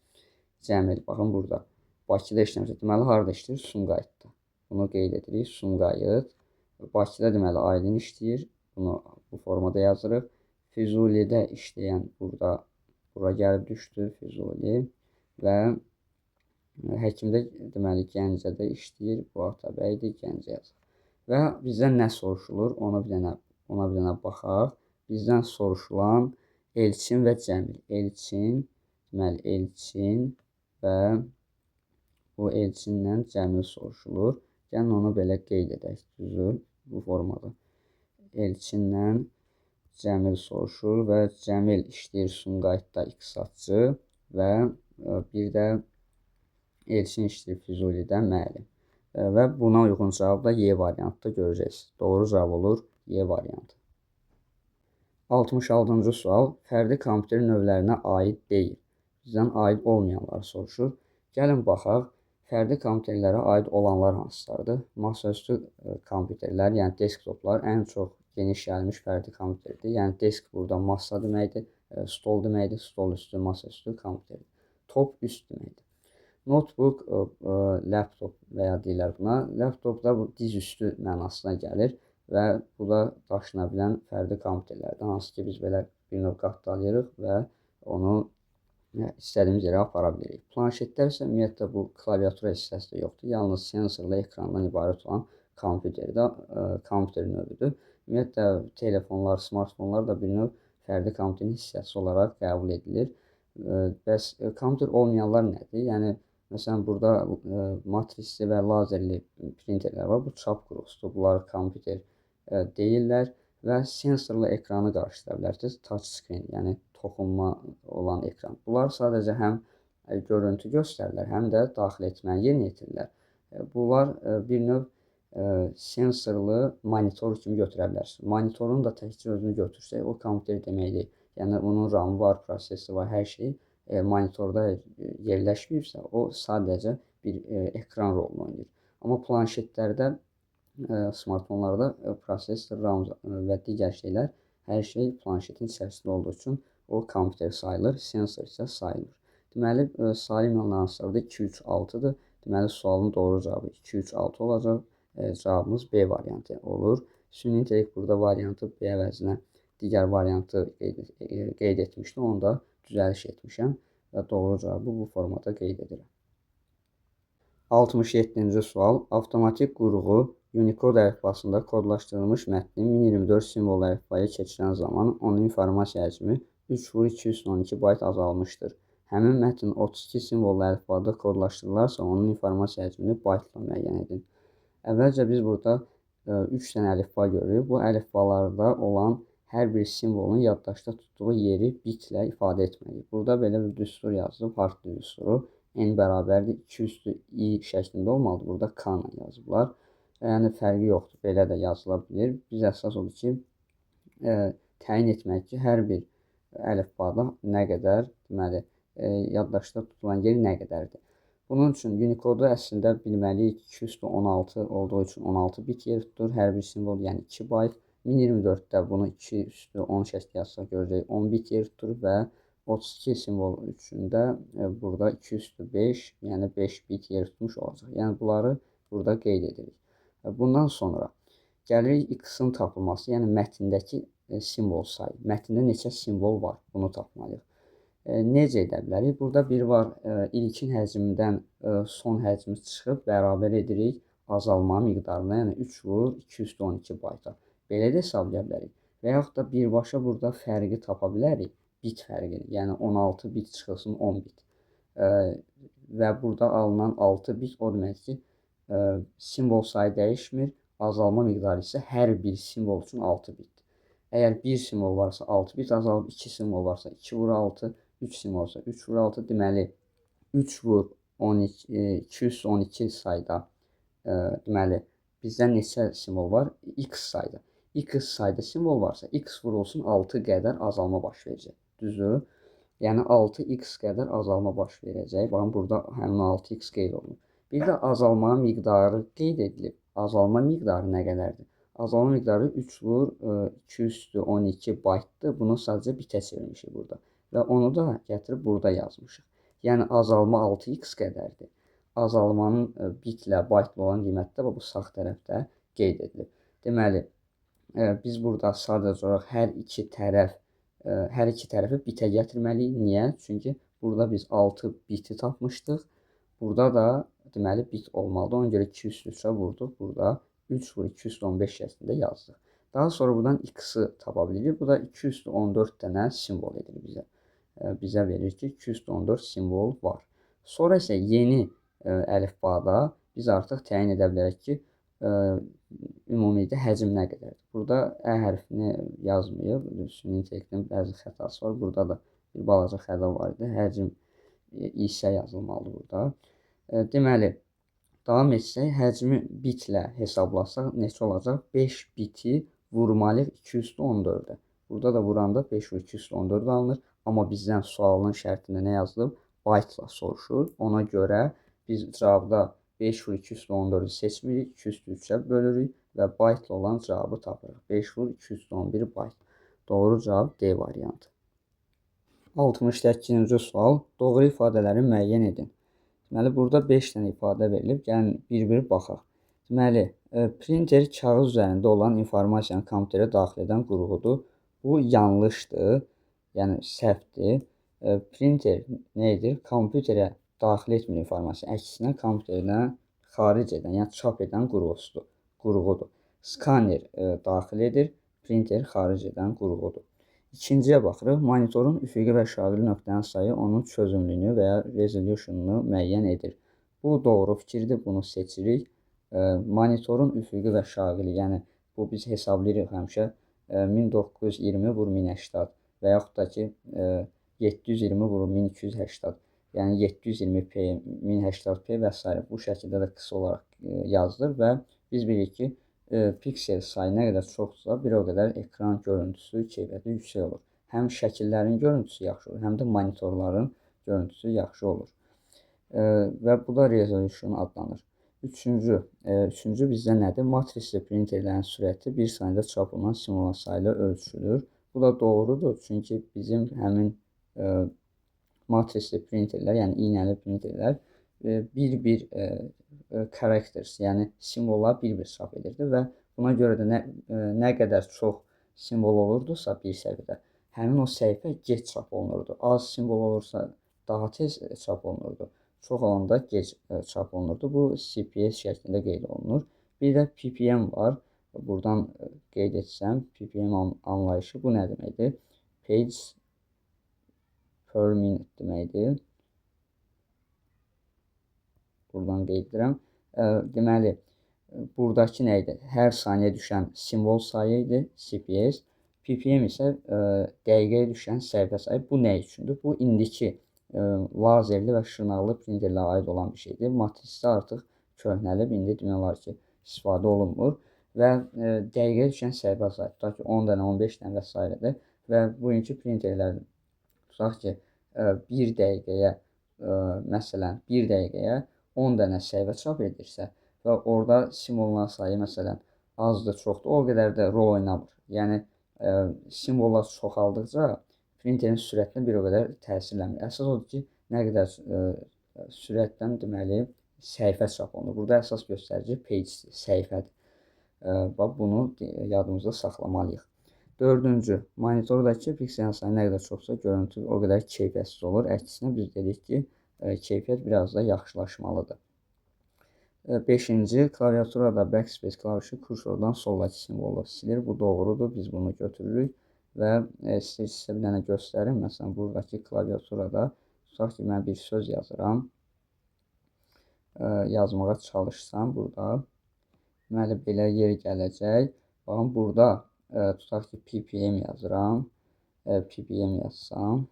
Cəmil, baxın burada, Bakıda işləmirsə, deməli, harada işləyir? Sumqayıtda. Bunu qeyd edirik, Sumqayıt. Bakıda, deməli, Aydın işləyir. Bunu bu formada yazırıq. Füzulidə işləyən burada, bura gəlib düşdü, Füzuli. Və Həkimdə, deməli, Gəncədə işləyir. Bu Atabəydir, Gəncə yazır. Və bizdən nə soruşulur? Ona bir dənə baxaq. Bizdən soruşulan Elçin və Cəmil. Elçin, deməli, Elçin və bu Elçinlə Cəmil soruşulur. Gəlin onu belə qeyd edək, düzdür, bu formada. Elçinlə Cəmil soruşur və Cəmil işləyir Sumqayıtda iqtisadçı və bir də Elçin işləyir Füzulidə müəllim. Və buna uyğun cavab da Y variantda görəcəksiniz. Doğru cavab olur Y variantı. 66-cı sual fərdi kompüter növlərinə aid deyil. Bizdən aid olmayanları soruşur. Gəlin baxaq, fərdi kompüterlərə aid olanlar hansılardır? Masaüstü kompüterlər, yəni desktoplar ən çox geniş yayılmış fərdi kompüterdir. Yəni desk burada masa deməkdir, stol deməkdir, stol üstü, masaüstü kompüterdir. Top üst deməkdir. Notebook, laptop və ya deyirlər buna. Laptop da bu diz üstü mənasına gəlir və bu da daşına bilən fərdi kompüterlərdir. Hansı ki, biz belə bir növ qatlayırıq və onu istədiyimiz yerə apara bilirik. Planşetlər isə ümumiyyətlə bu klaviatura hissəsi də yoxdur. Yalnız sensorlu ekrandan ibarət olan kompüterdə, kompüter növüdür. Ümumiyyətlə telefonlar, smartfonlar da bir növ fərdi kompüterin hissəsi olaraq qəbul edilir. Bəs kompüter olmayanlar nədir? Yəni məsələn, burada matrisli və lazerli printerlər var. Bu çap qurğusudur. Bunlar kompüter deyirlər və sensorlu ekranı qarışdıra bilərsiniz. Touch screen, yəni toxunma olan ekran. Bunlar sadəcə həm görüntü göstərirlər, həm də daxil etməni yerinə yetirirlər. Bunlar bir növ sensorlu monitor kimi götürə bilərsiniz. Monitorun da təkcə özünü götürsək, o kompüter demək deyil. Yəni, onun RAM var, prosesori var, hər şey monitorda yerləşməyibsə, o sadəcə bir ekran rolunu oynayır. Amma planşetlərdə, smartfonlarda prosesor, RAM və digər şeylər, hər şey planşetin içərisində olduğu üçün o kompüter sayılır, sensor isə sayılmır. Deməli, sayılmayan hansılardır? 2, 3, 6-dır. Deməli, sualın doğru cavabı 2, 3, 6 olacaq. Cavabımız B variantı olur. Süni intellekt burada variantı B əvəzinə digər variantı qeyd etmişdi. Onu da düzəliş etmişəm və doğru cavabı bu formada qeyd edirəm. 67-ci sual. Avtomatik qurğu Unicode əlifbasında kodlaşdırılmış mətni 1024 simvol əlifbaya keçirən zaman onun informasiya həcmi 3 vur 212 bayt azalmışdır. Həmin mətn 32 simvollu əlifbada kodlaşdırılarsa, onun informasiya həcmini baytla müəyyən edin. Əvvəlcə biz burada 3 dənə əlifba görürük. Bu əlifbalarda olan hər bir simvolun yaddaşda tutduğu yeri bitlə ifadə etməliyik. Burada belə bir düstur yazılıb, harfli düsturu. N bərabərdir 2 üstü i şəklində olmalıdır. Burada K ilə yazıblar. Yəni, fərqi yoxdur. Belə də yazıla bilir. Biz əsas odur ki, təyin etmək ki, hər bir əlifbada nə qədər, deməli, yaddaşda tutulan yeri nə qədərdir. Bunun üçün Unicode-u əslində bilməliyik ki, 2 üstü 16 olduğu üçün 16 bit yer tutur. Hər bir simvol, yəni 2 bayt. 1024-də bunu 2 üstü 10 şəkli yazsaq görəcək 10 bit yer tutur və 32 simvol üçün də burada 2 üstü 5, yəni 5 bit yer tutmuş olacaq. Yəni bunları burada qeyd edirik. Bundan sonra gəlirik x-in tapılması, yəni mətndəki simvol sayı. Mətndə neçə simvol var, bunu tapmalıyıq. Necə edə bilərik? Burada bir var, ilkin həcmdən son həcmi çıxıb bərabər edirik azalma miqdarına, yəni 3 vur 212 bayta. Belə də hesablaya bilərik. Və yaxud da birbaşa burada fərqi tapa bilərik, bit fərqini, yəni 16 bit çıxılsın 10 bit. Və burada alınan 6 bit o deməkdir ki, simvol sayı dəyişmir, azalma miqdarı isə hər bir simvol üçün 6 bitdir. Əgər bir simvol varsa 6 bit azalıb, 2 simvol varsa 2 vur 6, 3 simvol olsa 3 vur 6, deməli 3 vur 212 sayda, deməli bizdə neçə simvol var? X sayda. X sayda simvol varsa X vurulsun 6 qədər azalma baş verəcək. Düzdür? Yəni 6x qədər azalma baş verəcək. Baxın, burada həmin 6x qeyd olunur. Bir də azalma miqdarı qeyd edilib. Azalma miqdarı nə qədərdir? Azalma miqdarı 3 vur 2 üstü 12 baytdır. Bunu sadəcə bitə çevirmişik burada. Və onu da gətirib burada yazmışıq. Yəni azalma 6x qədərdir. Azalmanın bitlə, baytla olan qiyməti də bu sağ tərəfdə qeyd edilib. Deməli, biz burada sadəcə olaraq hər iki tərəfi bitə gətirməliyik. Niyə? Çünki burada biz 6 biti tapmışdıq. Burada da deməli bit olmalıdır. Ona görə 2 üstü 3-ə vurduq. Burada 3 vur 2 üstü 15 şəklində yazdıq. Daha sonra buradan x-ı tapa bilirik. Bu da 2 üstü 14 dənə simvol edir bizə. Bizə verir ki, 2 üstü 14 simvol var. Sonra isə yeni əlifbada biz artıq təyin edə bilərik ki, ümumilikdə həcm nə qədərdir. Burada ə hərfini yazmayıb. Süni intellektin bəzi xətası var. Burada da bir balaca xəta var idi. Həcm isə yazılmalıdır burada. Deməli, davam etsək, həcmi bitlə hesablasaq neçə olacaq? 5 biti vurmalıyıq 2 üstü 14-ə. Burada da vuranda 5 vur 2 üstü 14 alınır. Amma bizdən sualın şərtində nə yazılıb? Baytla soruşur. Ona görə biz cavabda 5 vur 2 üstü 14-ü seçmirik, 2 üstü 3-ə bölürük və baytla olan cavabı tapırıq. 5 vur 2 üstü 11 bayt. Doğru cavab D variantı. 68-ci sual. Doğru ifadələri müəyyən edin. Deməli, burada 5 dənə ifadə verilib. Gəlin bir-bir baxaq. Deməli, printer kağız üzərində olan informasiyanı kompüterə daxil edən qurğudur. Bu yanlışdır. Yəni səhvdir. Printer nə edir? Kompüterə daxil etmir informasiyanı. Əksinə kompüterdən xaric edən, yəni çap edən qurğusudur. Qurğudur. Skaner daxil edir, printer xaric edən qurğudur. İkinciyə baxırıq. Monitorun üfüqi və şaqili nöqtənin sayı onun çözünürlüyünü və ya resolutionunu müəyyən edir. Bu doğru fikirdir. Bunu seçirik. Monitorun üfüqi və şaqili, yəni bu biz hesablayırıq həmişə 1920 vur 1080 və yaxud da ki 720 vur 1280, yəni 720p, 1080p və s. Bu şəkildə də qısa olaraq yazılır və biz bilirik ki, piksel sayı nə qədər çoxdursa, bir o qədər ekran görüntüsü keyfiyyəti yüksək olur. Həm şəkillərin görüntüsü yaxşı olur, həm də monitorların görüntüsü yaxşı olur. Və bu da resolution adlanır. Üçüncü bizdə nədir? Matrisli printerlərin sürəti bir saniyədə çap olunan simvollar sayı ilə ölçülür. Bu da doğrudur, çünki bizim həmin matrisli printerlər, yəni iynəli printerlər bir-bir characters, yəni simvollar bir-bir çap edirdi və buna görə də nə qədər çox simvol olurdusa bir səhifədə, həmin o səhifə gec çap olunurdu. Az simvol olursa daha tez çap olunurdu. Çox olanda gec çap olunurdu. Bu CPS şəklində qeyd olunur. Bir də PPM var. Buradan qeyd etsəm, PPM anlayışı bu nə deməkdir? Page per minute deməkdir. Buradan qeyd edirəm. Deməli, buradakı nə idi? Hər saniyə düşən simvol sayı idi, CPS. PPM isə dəqiqəyə düşən səhifə sayı. Bu nə üçündür? Bu indiki lazerli və şırnaqlı printerlərə aid olan bir şeydir. Matrisdə artıq köhnəlib, indi demək olar ki, istifadə olunmur və dəqiqəyə düşən səhifə sayı, tutaq ki, 10 dənə, 15 dənə və s. Və bugünkü printerlər tutaq ki, bir dəqiqəyə, məsələn, bir dəqiqəyə 10 dənə səhifə çap edirsə və orada simvolların sayı məsələn azdır, çoxdur, o qədər də rol oynamır. Yəni simvollar çoxaldıqca printerin sürətinə bir o qədər təsirlənmir. Əsas odur ki, nə qədər sürətdən deməli səhifə çap olunur. Burada əsas göstərici page, səhifədir. Bax bunu yadımızda saxlamalıyıq. Dördüncü, monitordakı pikselin sayı nə qədər çoxsa, görüntü o qədər keyfiyyətsiz olur. Əksinə biz dedik ki, keyfiyyət biraz da yaxşılaşmalıdır. Beşinci, klaviaturada backspace klavişi kursordan soldakı simvolu silir. Bu doğrudur. Biz bunu götürürük və sizə bir dənə göstərim. Məsələn, buradakı klaviaturada tutaq ki, mən bir söz yazıram. Yazmağa çalışsam burada deməli belə yer gələcək. Baxın, burada tutaq ki, ppm yazıram. Ppm yazsam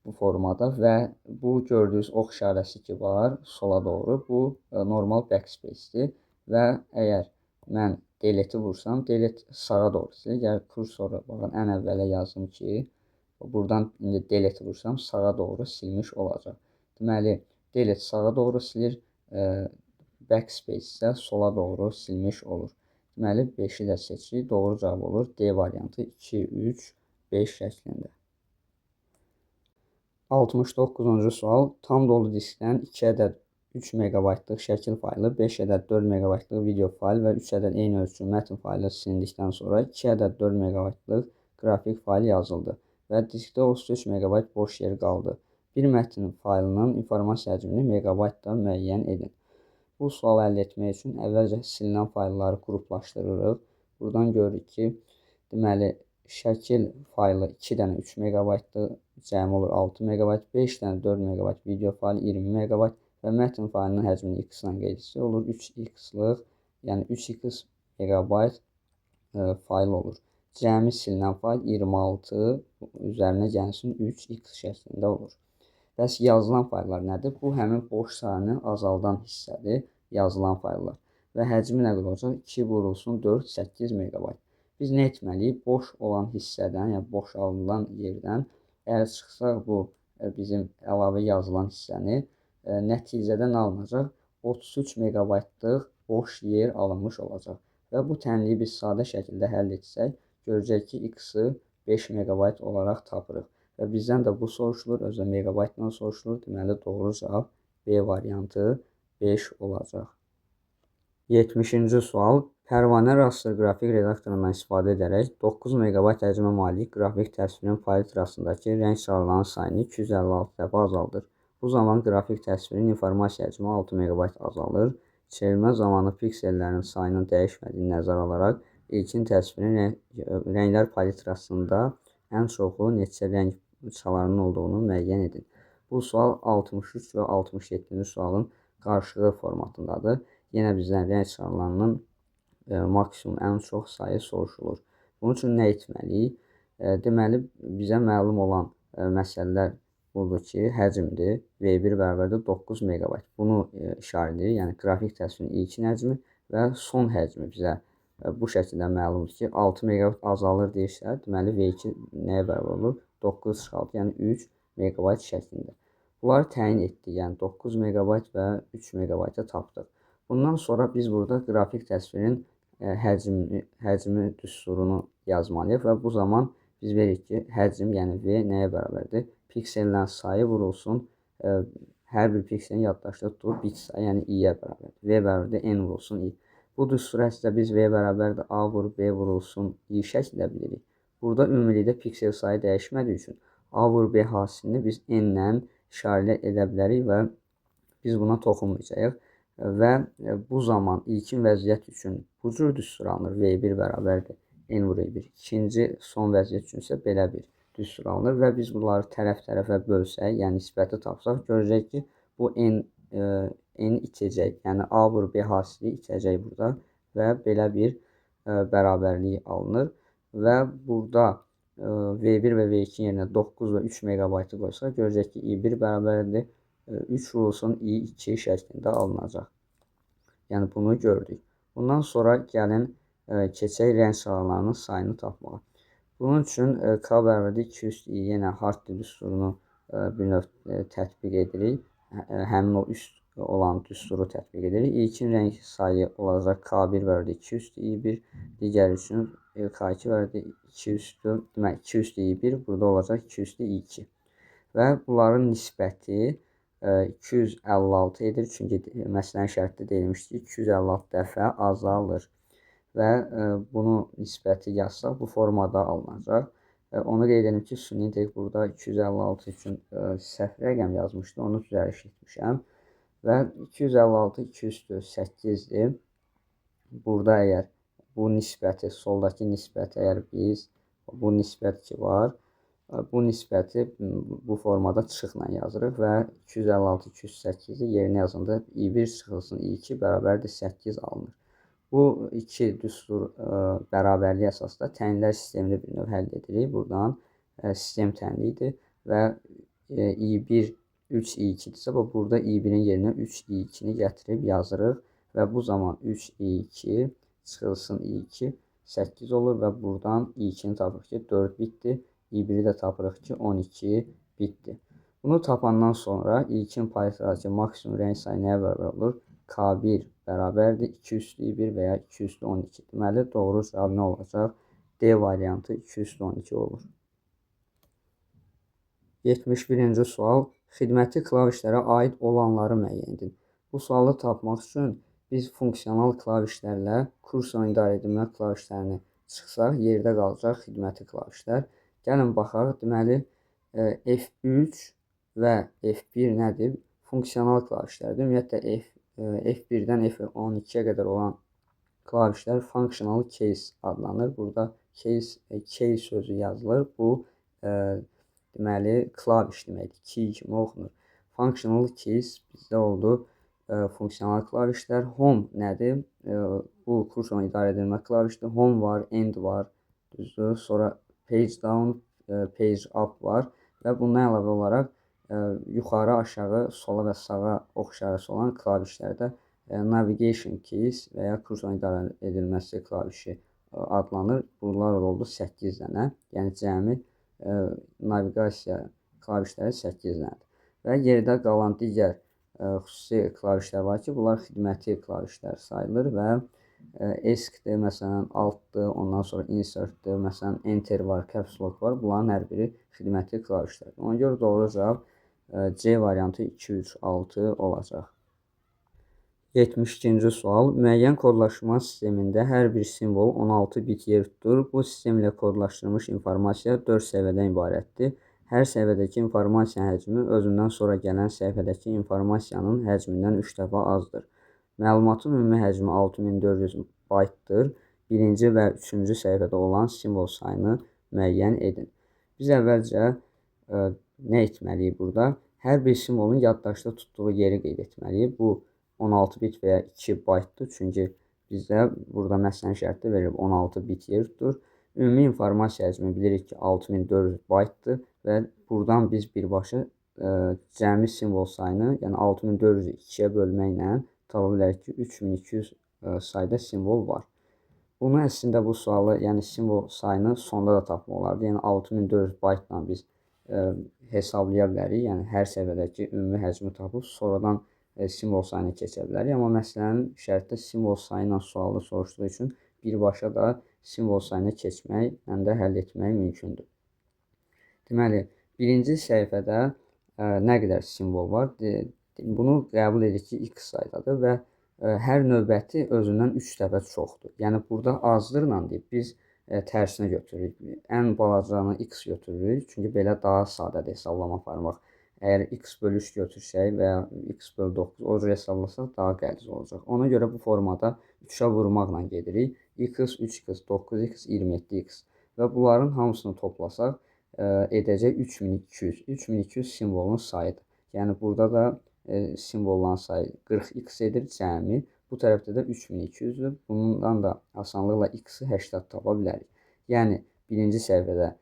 bu formada və bu gördüyünüz ox işarəsi ki var sola doğru, bu normal backspace-dir və əgər mən delete vursam, delete sağa doğru silir. Yəni kursoru baxın ən əvvələ yazdım ki, buradan indi delete vursam sağa doğru silmiş olacaq. Deməli, delete sağa doğru silir, backspace isə sola doğru silmiş olur. Deməli, 5-i də seçirik. Doğru cavab olur. D variantı 2, 3, 5 şəklində. 69-cu sual. Tam dolu diskdən 2 ədəd 3 meqabaytlıq şəkil faylı, 5 ədəd 4 meqabaytlıq video fayl və 3 ədəd eyni ölçülü mətn faylı silindikdən sonra 2 ədəd 4 meqabaytlıq qrafik fayl yazıldı və diskdə 33 meqabayt boş yer qaldı. Bir mətn faylının informasiya həcmini meqabaytda müəyyən edin. Bu sualı əldə etmək üçün əvvəlcə silinən faylları qruplaşdırırıq. Buradan görürük ki, deməli, şəkil faylı 2 dənə 3 meqabaytlı, cəmi olur 6 meqabayt, 5 dənə 4 meqabayt video faylı 20 meqabayt və mətn faylının həcmini x-la qeyd etsək olur 3x-lıq, yəni 3x meqabayt fayl olur. Cəmi silinən fayl 26 üzərinə gəlsin 3x şəklində olur. Bəs yazılan fayllar nədir? Bu, həmin boş sayını azaldan hissədir, yazılan fayllar. Və həcmi nə qədər olacaq? 2 vurulsun 4, 8 meqabayt. Biz nə etməliyik? Boş olan hissədən, yəni boşalınan yerdən əgər çıxsaq bu bizim əlavə yazılan hissəni, nəticədə nə alınacaq? 33 meqabaytlıq boş yer alınmış olacaq. Və bu tənliyi biz sadə şəkildə həll etsək, görəcək ki, x-ı 5 meqabayt olaraq tapırıq. Və bizdən də bu soruşulur, özü də meqabaytla soruşulur. Deməli, doğru cavab B variantı 5 olacaq. 70-ci sual. Pərvanə raster qrafik redaktorundan istifadə edərək 9 meqabayt həcmə malik qrafik təsvirin palitrasındakı rəng şarlarının sayını 256 dəfə azaldır. Bu zaman qrafik təsvirin informasiya həcmi 6 meqabayt azalır. Çevrilmə zamanı piksellərin sayının dəyişmədiyini nəzərə alaraq ilkin təsvirin rənglər palitrasında ən çoxu neçə rəng çalarının olduğunu müəyyən edin. Bu sual 63 və 67-ci sualın qarşığı formatındadır. Yenə bizdən rəng çalarının maksimum ən çox sayı soruşulur. Bunun üçün nə etməliyik? Deməli, bizə məlum olan məsələlər budur ki, həcmdir. V1 bərabərdir 9 meqabayt. Bunu işarə edir. Yəni, qrafik təsvirin ilkin həcmi və son həcmi bizə bu şəkildə məlumdur ki, 6 meqabayt azalır deyirsə, deməli, V2 nəyə bərabər olur? 9 çıxaltı, yəni 3 meqabayt şəklində. Bunları təyin etdik. Yəni, 9 meqabayt və 3 meqabayta tapdıq. Bundan sonra biz burada qrafik təsvirin həcmi düsturunu yazmalıyıq və bu zaman biz veririk ki, həcm, yəni V nəyə bərabərdir? Piksellərin sayı vurulsun, hər bir pikselin yaddaşda tutduğu bit sayı, yəni i-yə bərabərdir. V bərabərdir N vurulsun i. Bu düstur əslində biz V bərabərdir A vur B vurulsun i şəklində bilirik. Burada ümumilikdə piksel sayı dəyişmədiyi üçün A vur B hasilini biz N-lə işarə edə bilərik və biz buna toxunmayacağıq. Və bu zaman ilkin vəziyyət üçün bu cür düstur alınır. V1 bərabərdir N vur I1. İkinci son vəziyyət üçün isə belə bir düstur alınır və biz bunları tərəf-tərəfə bölsək, yəni nisbəti tapsaq, görəcək ki, bu N itəcək. Yəni A vur B hasili itəcək burada və belə bir bərabərlik alınır. Və burada V1 və V2 yerinə 9 və 3 meqabaytı qoysaq, görəcək ki, I1 bərabərdir 3 vurulsun I2 şəklində alınacaq. Yəni, bunu gördük. Bundan sonra gəlin keçək rəng şarlarının sayını tapmağa. Bunun üçün K bərabərdir 2 üst I, yenə Hartley düsturunu bir növ tətbiq edirik. Həmin o üst olan düsturu tətbiq edirik. İlkin rəng sayı olacaq K1 bərabərdir 2 üst I1, digər üçün K2 bərabərdir 2 üstü, demək 2 üstü I1, burada olacaq 2 üstü I2. Və bunların nisbəti 256 edir. Çünki məsələnin şərtdə deyilmişdi ki, 256 dəfə azalır. Və bunu nisbəti yazsaq, bu formada alınacaq. Onu qeyd edelim ki, süni intellekt burada 256 üçün səhv rəqəm yazmışdı, onu düzəliş etmişəm. Və 256 2 üstü 8-dir. Burada əgər bu nisbəti, soldakı nisbəti əgər biz, bu nisbət ki var, bu nisbəti bu formada çıxla yazırıq və 256, 208-i yerinə yazanda I1 çıxılsın, I2 bərabərdir 8 alınır. Bu iki düstur bərabərliyi əsasında tənlər sistemini bir növ həll edirik. Buradan sistem tənliyidir və I1 3 I2-dirsə, burada I1-in yerinə 3 I2-ni gətirib yazırıq və bu zaman 3 I2 çıxılsın I2 8 olur və buradan I2-ni tapırıq ki, 4 bitdir. I1-i də tapırıq ki, 12 bitdir. Bunu tapandan sonra ilkin palitradakı maksimum rəng sayı nəyə bərabər olur? K1 bərabərdir 2 üstü 1 və ya 2 üstü 12. Deməli, doğru cavab nə olacaq? D variantı 2 üstü 12 olur. 71-ci sual. Xidməti klavişlərə aid olanları müəyyən edin. Bu sualı tapmaq üçün biz funksional klavişlərlə kursorun idarə edilmə klavişlərini çıxsaq, yerdə qalacaq xidməti klavişlər. Gəlin baxaq. Deməli, F3 və F1 nədir? Funksional klavişlərdir. Ümumiyyətlə, F1-dən F12-yə qədər olan klavişlər functional keys adlanır. Burada keys, key sözü yazılır. Bu, deməli, klaviş deməkdir. Key kimi oxunur. Functional keys bizdə oldu funksional klavişlər. Home nədir? Bu, kursorun idarə edilmə klavişdir. Home var, End var, düzdür. Sonra Page Down, Page Up var və bundan əlavə olaraq yuxarı, aşağı, sola və sağa ox işarəsi olan klavişlərdə Navigation Keys və ya kursorun idarə edilməsi klavişi adlanır. Bunlar oldu 8 dənə. Yəni cəmi naviqasiya klavişləri 8 dənədir. Və yerdə qalan digər xüsusi klavişlər var ki, bunlar xidməti klavişlər sayılır və Esc-dir, məsələn, Alt-dır, ondan sonra Insert-dir, məsələn, Enter var, Caps Lock var. Bunların hər biri xidməti klavişlərdir. Ona görə doğru cavab C variantı 2, 3, 6 olacaq. 72-ci sual. Müəyyən kodlaşma sistemində hər bir simvol 16 bit yer tutur. Bu sistem ilə kodlaşdırılmış informasiya 4 səhifədən ibarətdir. Hər səhifədəki informasiya həcmi özündən sonra gələn səhifədəki informasiyanın həcmindən 3 dəfə azdır. Məlumatın ümumi həcmi 6400 baytdır. Birinci və üçüncü səhifədə olan simvol sayını müəyyən edin. Biz əvvəlcə nə etməliyik burada? Hər bir simvolun yaddaşda tutduğu yeri qeyd etməliyik. Bu 16 bit və ya 2 baytdır. Çünki bizdə burada məsələn şərtdə verilib 16 bit yer tutur. Ümumi informasiya həcmi bilirik ki, 6400 baytdır və buradan biz birbaşa cəmi simvol sayını, yəni 6400-ü 2-yə bölməklə tapa bilərik ki, 3200 sayda simvol var. Bunu əslində bu sualı, yəni simvol sayını sonda da tapmaq olardı. Yəni 6400 baytla biz hesablaya bilərik. Yəni hər səhifədəki ümumi həcmi tapıb sonradan simvol sayını keçə bilərik. Amma məsələnin şərtdə simvol sayı ilə sualı soruşduğu üçün birbaşa da simvol sayına keçməklə də həll etmək mümkündür. Deməli, birinci səhifədə nə qədər simvol var? Bunu qəbul edirik ki, x saydadır və hər növbəti özündən 3 dəfə çoxdur. Yəni, burada azdırla deyib, biz tərsinə götürürük. Ən balacanı x götürürük, çünki belə daha sadədir hesablama aparmaq. Əgər x bölü 3 götürsək və ya x bölü 9 o cür hesablasaq daha qəliz olacaq. Ona görə bu formada 3-ə vurmaqla gedirik. X, 3x, 9x, 27x və bunların hamısını toplasaq edəcək 3200. 3200 simvolun sayıdır. Yəni, burada da simvolların sayı 40x edir cəmi. Bu tərəfdə də 3200-dür. Bundan da asanlıqla x-i 80 tapa bilərik. Yəni, birinci səhifədə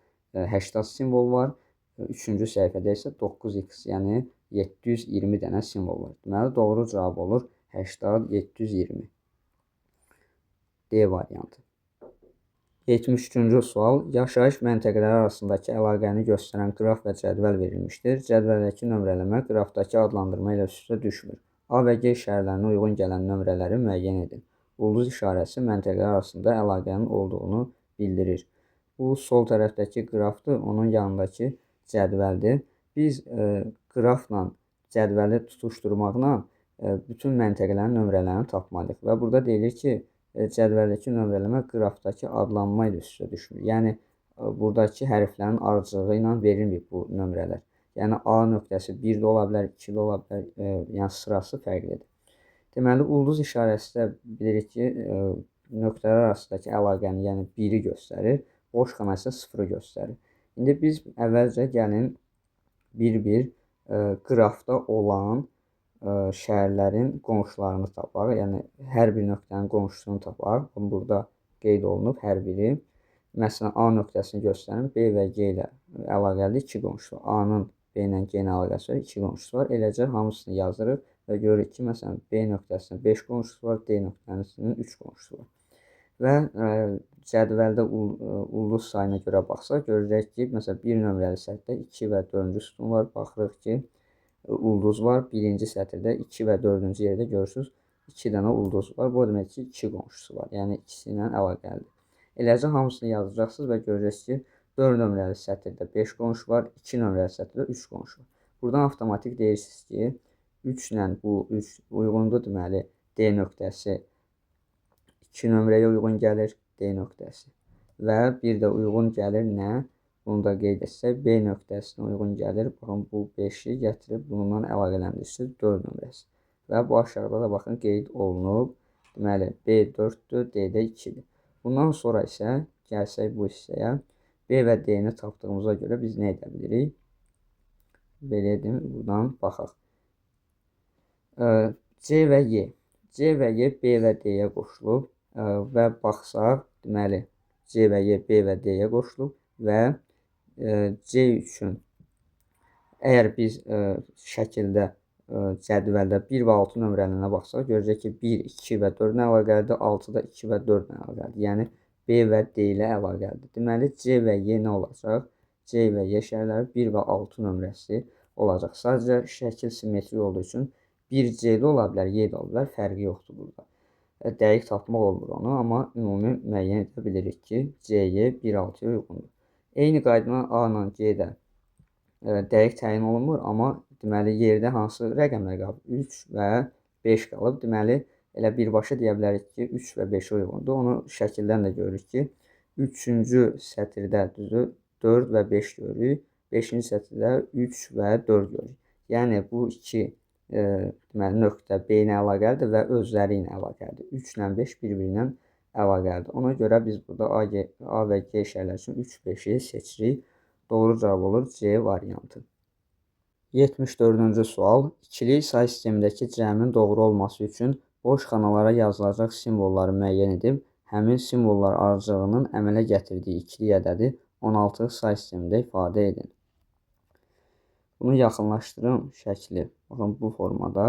80 simvol var. Üçüncü səhifədə isə 9x, yəni 720 dənə simvol var. Deməli, doğru cavab olur 80, 720. D variantı. 73-cü sual. Yaşayış məntəqələri arasındakı əlaqəni göstərən qraf və cədvəl verilmişdir. Cədvəldəki nömrələmə qrafdakı adlandırma ilə üst-üstə düşmür. A və G şəhərlərinə uyğun gələn nömrələri müəyyən edin. Ulduz işarəsi məntəqələr arasında əlaqənin olduğunu bildirir. Bu, sol tərəfdəki qrafdır, onun yanındakı cədvəldir. Biz qrafla cədvəli tutuşdurmaqla bütün məntəqələrin nömrələrini tapmalıyıq. Və burada deyilir ki, cədvəldəki nömrələmə qrafdakı adlanma ilə üst-üstə düşmür. Yəni, buradakı hərflərin ardıcılığı ilə verilmir bu nömrələr. Yəni, A nöqtəsi 1 də ola bilər, 2 də ola bilər, yəni sırası fərqlidir. Deməli, ulduz işarəsi də bilirik ki, nöqtələr arasındakı əlaqəni, yəni 1-i göstərir, boş xana isə 0-ı göstərir. İndi biz əvvəlcə gəlin bir-bir qrafda olan şəhərlərin qonşularını tapaq. Yəni, hər bir nöqtənin qonşusunu tapaq. Burada qeyd olunub hər biri. Məsələn, A nöqtəsini göstərin. B və G ilə əlaqəli iki qonşusu. A-nın B ilə G-nin əlaqəsi var, iki qonşusu var. Eləcə hamısını yazırıq və görürük ki, məsələn, B nöqtəsinin 5 qonşusu var, D nöqtəsinin 3 qonşusu var. Və cədvəldə ulduz sayına görə baxsaq, görürük ki, məsələn, 1 nömrəli sətirdə 2 və 4-cü sütun var. Baxırıq ki, ulduz var. Birinci sətirdə 2 və 4-cü yerdə görürsünüz, 2 dənə ulduz var. Bu o demək ki, 2 qonşusu var. Yəni ikisi ilə əlaqəlidir. Eləcə hamısını yazacaqsınız və görəcəksiniz ki, 4 nömrəli sətirdə 5 qonşu var, 2 nömrəli sətirdə 3 qonşu var. Buradan avtomatik deyirsiniz ki, 3 ilə bu 3 uyğundur, deməli D nöqtəsi 2 nömrəyə uyğun gəlir, D nöqtəsi. Və bir də uyğun gəlir nə? Bunu da qeyd etsək, B nöqtəsinə uyğun gəlir. Baxın, bu 5-i gətirib bununla əlaqələndirirsiniz, 4 nömrəsi. Və bu aşağıda da baxın, qeyd olunub. Deməli, B 4-dür, D də 2-dir. Bundan sonra isə gəlsək bu hissəyə, B və D-ni tapdığımıza görə biz nə edə bilirik? Belə edim, buradan baxaq. C və Y. C və Y B və D-yə qoşulub və baxsaq, deməli, C və Y B və D-yə qoşulub və C üçün əgər biz şəkildə, cədvəldə 1 və 6 nömrələrinə baxsaq, görəcək ki, 1, 2 və 4 ilə əlaqəlidir, 6 da 2 və 4 ilə əlaqəlidir. Yəni, B və D ilə əlaqəlidir. Deməli, C və Y nə olacaq? C və Y şərləri 1 və 6 nömrəsi olacaq. Sadəcə şəkil simmetrik olduğu üçün 1 C-də ola bilər, Y də ola bilər, fərqi yoxdur burada. Dəqiq tapmaq olmur onu, amma ümumi müəyyən edə bilirik ki, C, Y 1, 6-ya uyğundur. Eyni qaydadan A ilə G də dəqiq təyin olunmur, amma deməli yerdə hansı rəqəmlər qalıb? 3 və 5 qalıb. Deməli, elə birbaşa deyə bilərik ki, 3 və 5-ə uyğundur. Onu şəkildən də görürük ki, 3-cü sətirdə düzü 4 və 5 görürük. 5-ci sətirdə 3 və 4 görürük. Yəni, bu iki deməli, nöqtə B ilə əlaqəlidir və özləri ilə əlaqəlidir. 3 ilə 5 bir-biri ilə əlaqəlidir. Ona görə biz burada A və G şərləri üçün 3, 5-i seçirik. Doğru cavab olur C variantı. 74-cü sual. İkili say sistemindəki cəmin doğru olması üçün boş xanalara yazılacaq simvolları müəyyən edib, həmin simvollar ardıcılığının əmələ gətirdiyi ikili ədədi 16 say sistemində ifadə edin. Bunu yaxınlaşdırım şəkli. Baxın, bu formada.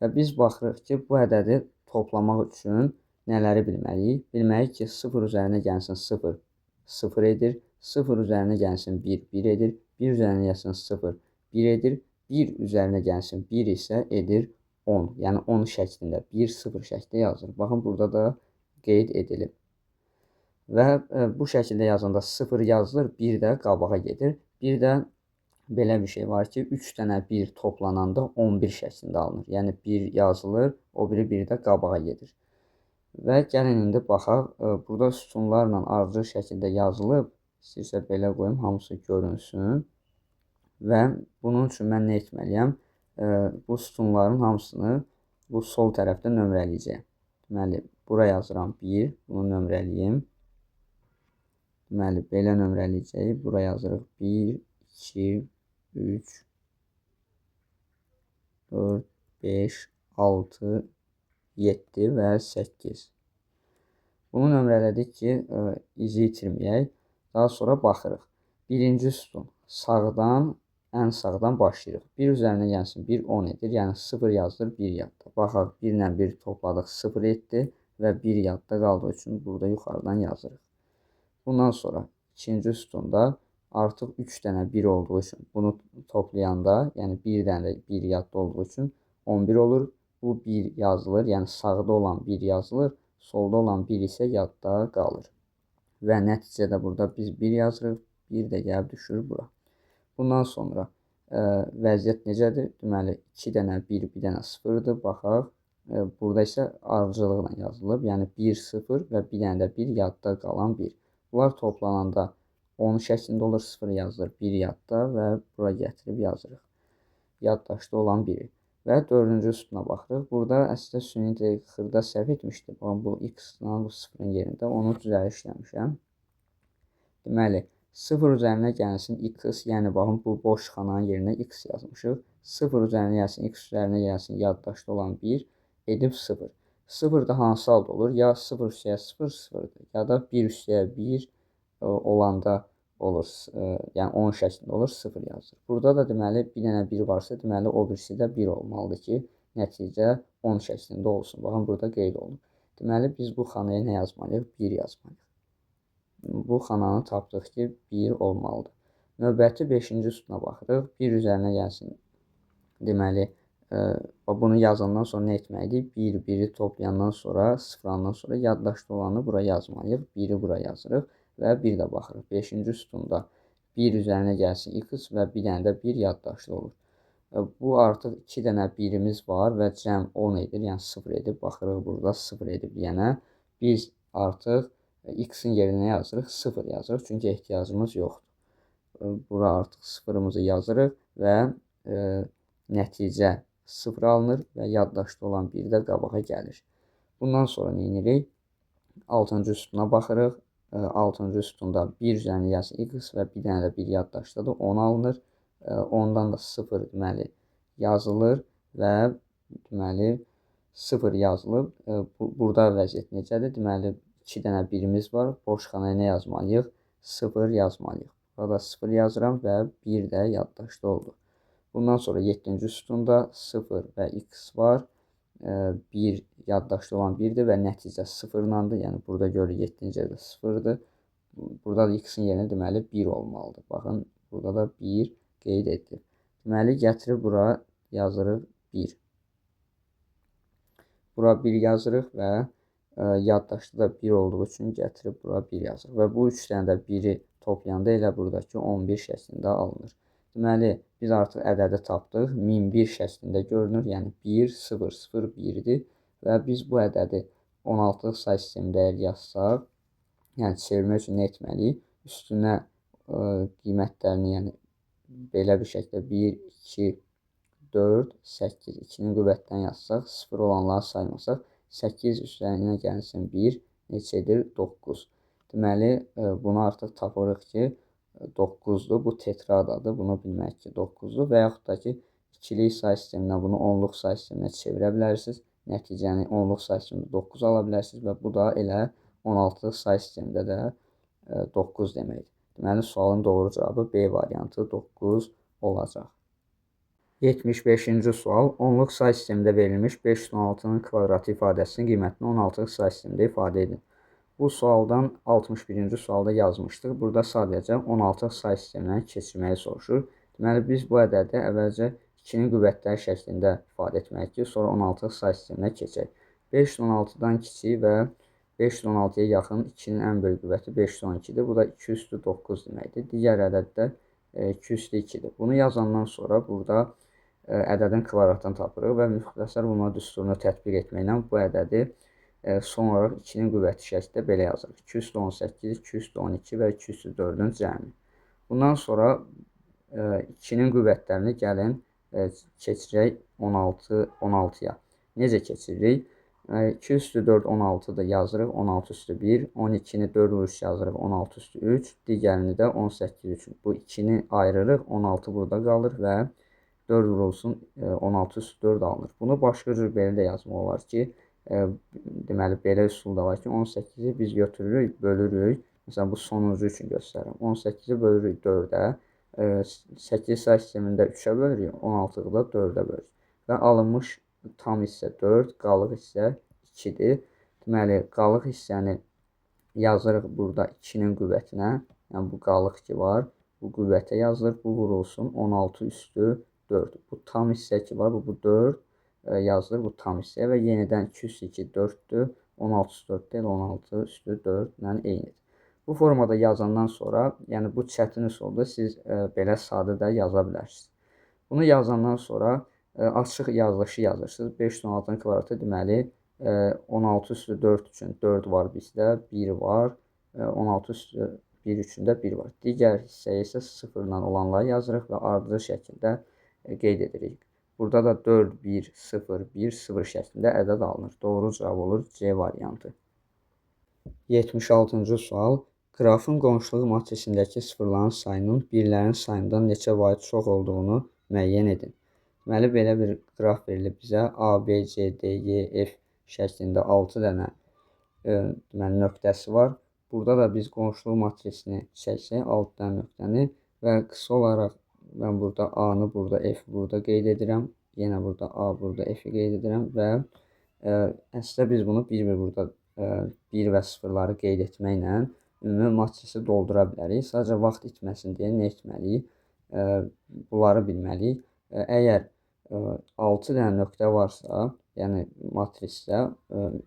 Və biz baxırıq ki, bu ədədi toplamaq üçün nələri bilməliyik? Bilməliyik ki, 0 üzərinə gəlsin 0, 0 edir. 0 üzərinə gəlsin 1, 1 edir. 1 üzərinə gəlsin 0, 1 edir. 1 üzərinə gəlsin 1 isə edir 10. Yəni 10 şəklində, 1, 0 şəklində yazılır. Baxın, burada da qeyd edilib. Və bu şəkildə yazanda 0 yazılır, 1 də qabağa gedir. Bir də belə bir şey var ki, 3 dənə 1 toplananda 11 şəklində alınır. Yəni 1 yazılır, o biri 1 də qabağa gedir. Və gəlin indi baxaq, burada sütunlarla ardıcıl şəkildə yazılıb. İstəyirsə belə qoyum, hamısı görünsün. Və bunun üçün mən nə etməliyəm? Bu sütunların hamısını bu sol tərəfdə nömrələyəcəyəm. Deməli, bura yazıram 1, bunu nömrələyim. Deməli, belə nömrələyəcəyik. Bura yazırıq 1, 2, 3, 4, 5, 6, 7 və 8. Bunu nömrələdik ki, izi itirməyək. Daha sonra baxırıq. Birinci sütun sağdan, ən sağdan başlayırıq. 1 üzərinə gəlsin 1, 10 edir. Yəni 0 yazılır, 1 yadda. Baxaq, 1 ilə 1 topladıq, 0 etdi və 1 yadda qaldığı üçün burada yuxarıdan yazırıq. Bundan sonra ikinci sütunda artıq 3 dənə 1 olduğu üçün bunu toplayanda, yəni 1 dənə də 1 yadda olduğu üçün 11 olur. Bu 1 yazılır, yəni sağda olan 1 yazılır, solda olan 1 isə yadda qalır. Və nəticədə burada biz 1 yazırıq, 1 də gəlib düşür bura. Bundan sonra vəziyyət necədir? Deməli, 2 dənə 1, 1 dənə 0-dır. Baxaq, burada isə ardıcıllıqla yazılıb. Yəni 1, 0 və 1 dənə də 1 yadda qalan 1. Bunlar toplananda 10 şəklində olur, 0 yazılır, 1 yadda və bura gətirib yazırıq. Yaddaşda olan 1-i. Və dördüncü sütuna baxırıq. Burada əslində süni intellekt xırda səhv etmişdi. Baxın, bu x-la bu 0-ın yerində onu düzəliş işləmişəm. Deməli, 0 üzərinə gəlsin x, yəni baxın, bu boş xananın yerinə x yazmışıq. 0 üzərinə gəlsin, x üzərinə gəlsin, yaddaşda olan 1 edib 0. 0 da hansı halda olur? Ya 0 üstəyə 0, 0-dır, ya da 1 üstəyə 1 olanda olur, yəni 10 şəklində olur, 0 yazılır. Burada da deməli, bir dənə 1 varsa, deməli, o birisi də 1 olmalıdır ki, nəticə 10 şəklində olsun. Baxın, burada qeyd olunub. Deməli, biz bu xanaya nə yazmalıyıq? 1 yazmalıyıq. Bu xananı tapdıq ki, 1 olmalıdır. Növbəti 5-ci sütuna baxırıq. 1 üzərinə gəlsin. Deməli, bunu yazandan sonra nə etməliyik? 1, 1-i toplayandan sonra, sıfırandan sonra yaddaşda olanı bura yazmalıyıq. 1-i bura yazırıq və bir də baxırıq. 5-ci sütunda 1 üzərinə gəlsin x və bir dənə də 1 yaddaşlı olur. Bu artıq 2 dənə 1-imiz var və cəm 10 edir, yəni 0 edir. Baxırıq burada 0 edib deyənə biz artıq x-in yerinə yazırıq? 0 yazırıq, çünki ehtiyacımız yoxdur. Bura artıq 0-ımızı yazırıq və nəticə 0 alınır və yaddaşda olan 1 də qabağa gəlir. Bundan sonra nə edirik? 6-cı sütuna baxırıq. 6-cı sütunda 1 üzərinə gəlsin x və bir dənə də 1 yaddaşdadır, 10 alınır. Ondan da 0 deməli yazılır və deməli 0 yazılıb. Burada vəziyyət necədir? Deməli 2 dənə 1-imiz var. Boş xanaya nə yazmalıyıq? 0 yazmalıyıq. Burada 0 yazıram və 1 də yaddaşda oldu. Bundan sonra 7-ci sütunda 0 və x var. 1 yaddaşda olan 1-dir və nəticə 0-landır. Yəni burada görürük 7-ci yerdə 0-dır. Burada da x-in yerinə deməli 1 olmalıdır. Baxın, burada da 1 qeyd edilib. Deməli gətirib bura yazırıq 1. Bura 1 yazırıq və yaddaşda da 1 olduğu üçün gətirib bura 1 yazırıq. Və bu 3 dənə də 1-i toplayanda elə buradakı 11 şəklində alınır. Deməli, biz artıq ədədi tapdıq. 1001 şəklində görünür. Yəni 1, 0, 0, 1-dir. Və biz bu ədədi 16-lıq say sistemində əgər yazsaq, yəni çevirmək üçün nə etməliyik? Üstünə qiymətlərini, yəni belə bir şəkildə 1, 2, 4, 8, 2-nin qüvvətdən yazsaq, 0 olanları saymasaq, 8 üstəlinə gəlsin 1, neçə edir? 9. Deməli, bunu artıq tapırıq ki, 9-dur. Bu tetradadır. Bunu bilmək ki, 9-dur. Və yaxud da ki, ikilik say sistemindən bunu onluq say sisteminə çevirə bilərsiniz. Nəticəni onluq say sistemində 9 ala bilərsiniz və bu da elə 16-lıq say sistemində də 9 deməkdir. Deməli, sualın doğru cavabı B variantı 9 olacaq. 75-ci sual. Onluq say sistemində verilmiş 516-nın kvadratı ifadəsinin qiymətini 16-lıq say sistemində ifadə edin. Bu sualdan 61-ci sualda yazmışdıq. Burada sadəcə 16-lıq say sisteminə keçirməyi soruşur. Deməli, biz bu ədədi əvvəlcə 2-nin qüvvətləri şəklində ifadə etməliyik ki, sonra 16-lıq say sisteminə keçək. 516-dan kiçik və 516-ya yaxın 2-nin ən böyük qüvvəti 512-dir. Bu da 2 üstü 9 deməkdir. Digər ədəd də 2 üstü 2-dir. Bunu yazandan sonra burada ədədin kvadratını tapırıq və müxtəsər vurma düsturunu tətbiq etməklə bu ədədi son olaraq 2-nin qüvvəti şəklində belə yazırıq. 2 üstü 18, 2 üstü 12 və 2 üstü 4-ün cəmi. Bundan sonra 2-nin qüvvətlərini gəlin keçirək 16-ya. Necə keçiririk? 2 üstü 4, 16-dır yazırıq, 16 üstü 1, 12-ni 4 vuruş yazırıq, 16 üstü 3, digərini də 18 üçün. Bu 2-ni ayırırıq, 16 burada qalır və 4 vurulsun, 16 üstü 4 alınır. Bunu başqa cür belə də yazmaq olar ki, deməli, belə üsul da var ki, 18-i biz götürürük, bölürük. Məsələn, bu sonuncu üçün göstərirəm. 18-i bölürük 4-ə, 8 say sistemində 3-ə bölürük, 16-ı da 4-ə bölürük. Və alınmış tam hissə 4, qalıq hissə 2-dir. Deməli, qalıq hissəni yazırıq burada 2-nin qüvvətinə. Yəni, bu qalıq ki var, bu qüvvətə yazılır, bu vurulsun 16 üstü 4. Bu tam hissə ki var, bu 4 yazılır bu tam hissəyə və yenidən 2 üstü 2 4-dür, 16 üstü 4 deyil, 16 üstü 4 ilə eynidir. Bu formada yazandan sonra, yəni bu çətin üsulda siz belə sadə də yaza bilərsiniz. Bunu yazandan sonra açıq yazılışı yazırsınız. 516-nın kvadratı deməli 16 üstü 4 üçün 4 var bizdə, 1 var, 16 üstü 1 üçün də 1 var. Digər hissəyə isə 0 ilə olanları yazırıq və ardıcıl şəkildə qeyd edirik. Burada da 4, 1, 0, 1, 0 şəklində ədəd alınır. Doğru cavab olur C variantı. 76-cı sual. Qrafın qonşuluq matrisindəki sıfırların sayının birlərin sayından neçə vahid çox olduğunu müəyyən edin. Deməli, belə bir qraf verilib bizə. A, B, C, D, E, F şəklində 6 dənə deməli, nöqtəsi var. Burada da biz qonşuluq matrisini çəksək 6 dənə nöqtəni və qısa olaraq mən burada A-nı, burada F-i burada qeyd edirəm. Yenə burada A, burada F-i qeyd edirəm və əslində biz bunu bir-bir burada 1 və 0-ları qeyd etməklə ümumi matrisi doldura bilərik. Sadəcə vaxt itməsin deyə nə etməliyik? Bunları bilməliyik. Əgər 6 dənə nöqtə varsa, yəni matrisdə,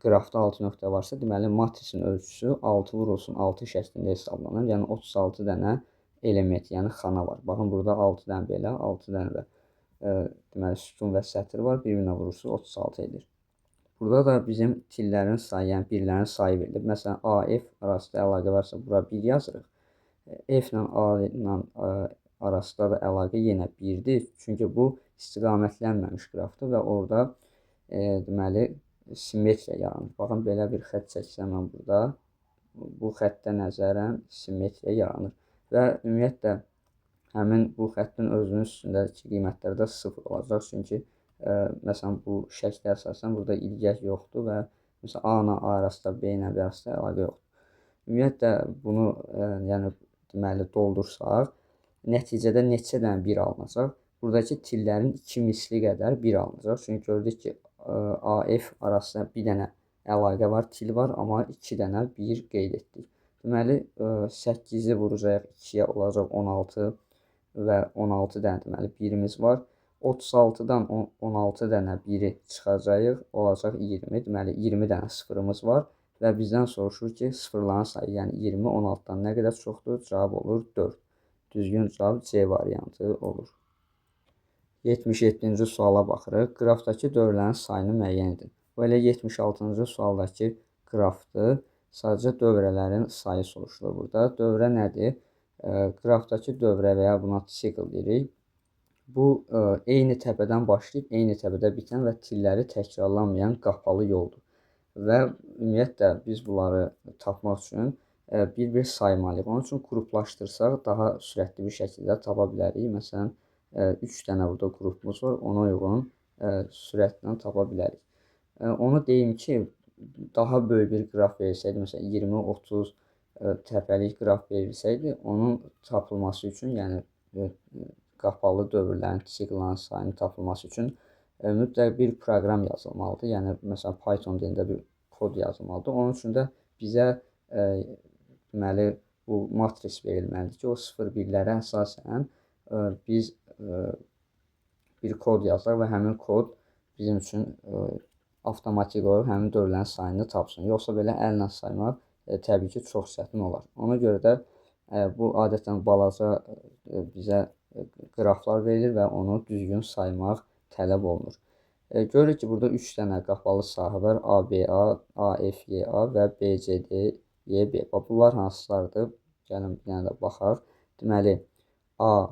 qrafda 6 nöqtə varsa, deməli matrisin ölçüsü 6 vurulsun 6 şəklində hesablanır. Yəni 36 dənə element, yəni xana var. Baxın, burada 6 dənə belə, 6 dənə də deməli sütun və sətir var. Bir-birinə vurursunuz, 36 edir. Burada da bizim tillərin sayı, yəni birlərin sayı verilib. Məsələn, AF arasında əlaqə varsa, bura 1 yazırıq. F ilə A ilə arasında da əlaqə yenə 1-dir. Çünki bu istiqamətlənməmiş qrafdır və orada deməli simmetriya yaranır. Baxın, belə bir xətt çəksəm mən burada, bu xəttə nəzərən simmetriya yaranır. Və ümumiyyətlə, həmin bu xəttin özünün üstündəki qiymətlər də 0 olacaq. Çünki məsələn, bu şəklə əsasən burada ilgək yoxdur və məsələn, A ilə A arasında, B ilə B arasında əlaqə yoxdur. Ümumiyyətlə, bunu yəni, deməli, doldursaq, nəticədə neçə dənə 1 alınacaq? Buradakı tillərin 2 misli qədər 1 alınacaq. Çünki gördük ki, AF arasında bir dənə əlaqə var, til var, amma 2 dənə 1 qeyd etdik. Deməli, 8-i vuracaq 2-yə olacaq 16 və 16 dənə deməli 1-imiz var. 36-dan 16 dənə 1-i çıxacağıq, olacaq 20. Deməli, 20 dənə sıfırımız var və bizdən soruşur ki, sıfırların sayı, yəni 20 16-dan nə qədər çoxdur? Cavab olur 4. Düzgün cavab C variantı olur. 77-ci suala baxırıq. Qrafdakı dövrələrin sayını müəyyən edin. Bu elə 76-cı sualdakı qrafdır. Sadəcə dövrələrin sayı soruşulur burada. Dövrə nədir? Qrafdakı dövrə və ya buna sikl deyirik. Bu, eyni təpədən başlayıb, eyni təpədə bitən və tilləri təkrarlanmayan qapalı yoldur. Və ümumiyyətlə, biz bunları tapmaq üçün bir-bir saymalıyıq. Onun üçün qruplaşdırsaq daha sürətli bir şəkildə tapa bilərik. Məsələn, 3 dənə burada qrupumuz var, ona uyğun sürətlə tapa bilərik. Onu deyim ki, daha böyük bir qraf verilsəydi, məsələn, 20-30 təpəlik qraf verilsəydi, onun tapılması üçün, yəni qapalı dövrlərin, siklların sayının tapılması üçün mütləq bir proqram yazılmalıdır. Yəni, məsələn, Python dilində bir kod yazılmalıdır. Onun üçün də bizə deməli, bu matris verilməlidir ki, o 0-1-lərə əsasən biz bir kod yazaq və həmin kod bizim üçün avtomatik olaraq həmin dövrlərin sayını tapsın. Yoxsa belə əllə saymaq təbii ki, çox çətin olar. Ona görə də bu adətən balaca bizə qraflar verilir və onu düzgün saymaq tələb olunur. Görürük ki, burada 3 dənə qapalı sahə var. ABA, AFYA və BCDYB. Bunlar hansılardır? Gəlin bir dənə də baxaq. Deməli, A,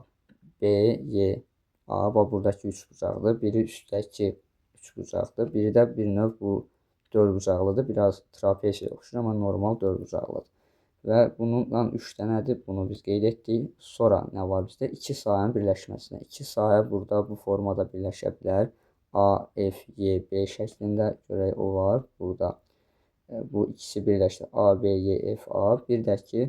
B, Y, A, bax, buradakı üçbucaqlıdır. Biri üstdəki üçbucaqdır. Biri də bir növ bu dördbucaqlıdır. Biraz trapesiya oxşur, amma normal dördbucaqlıdır. Və bununla 3 dənədir. Bunu biz qeyd etdik. Sonra nə var bizdə? 2 sahənin birləşməsinə. 2 sahə burada bu formada birləşə bilər. A, F, Y, B şəklində görək o var burada. Bu ikisi birləşdi. A, B, Y, F, A. Bir də ki,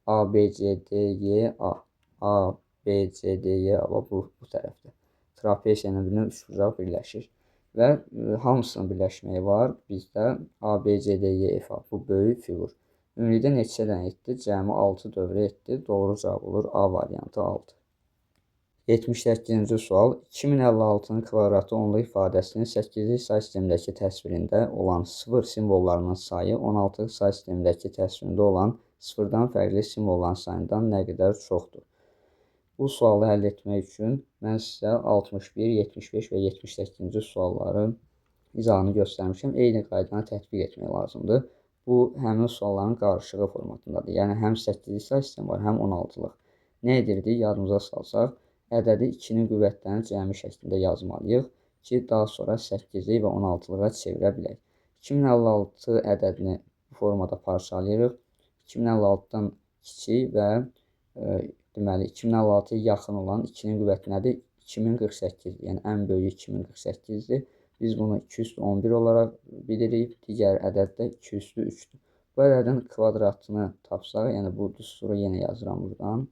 A, B, C, D, Y, A. A, B, C, D, Y, A. Bu tərəfdə. Trapesiya ilə bir üçbucaq birləşir. Və hamısının birləşməyi var bizdə A, B, C, D, Y, F, A. Bu böyük fiqur. Ümumilikdə neçə dənə etdi? Cəmi 6 dövrə etdi. Doğru cavab olur A variantı 6. 78-ci sual. 2056-nın kvadratı onluq ifadəsinin 8-lik say sistemindəki təsvirində olan 0 simvollarının sayı 16-lıq say sistemindəki təsvirində olan 0-dan fərqli simvolların sayından nə qədər çoxdur? Bu sualı həll etmək üçün mən sizə 61, 75 və 78-ci sualların izahını göstərmişəm. Eyni qaydanı tətbiq etmək lazımdır. Bu, həmin sualların qarışığı formatındadır. Yəni, həm 8-lik say sistemi var, həm 16-lıq. Nə edirdik? Yadımıza salsaq, ədədi 2-nin qüvvətlərinin cəmi şəklində yazmalıyıq ki, daha sonra 8-lik və 16-lığa çevirə bilək. 2056 ədədini bu formada parçalayırıq. 2056-dan kiçik və deməli, 2056-ya yaxın olan 2-nin qüvvəti nədir? 2048-dir. Yəni, ən böyüyü 2048-dir. Biz bunu 2 üstü 11 olaraq bilirik. Digər ədəd də 2 üstü 3-dür. Bu ədədin kvadratını tapsaq, yəni bu düsturu yenə yazıram buradan.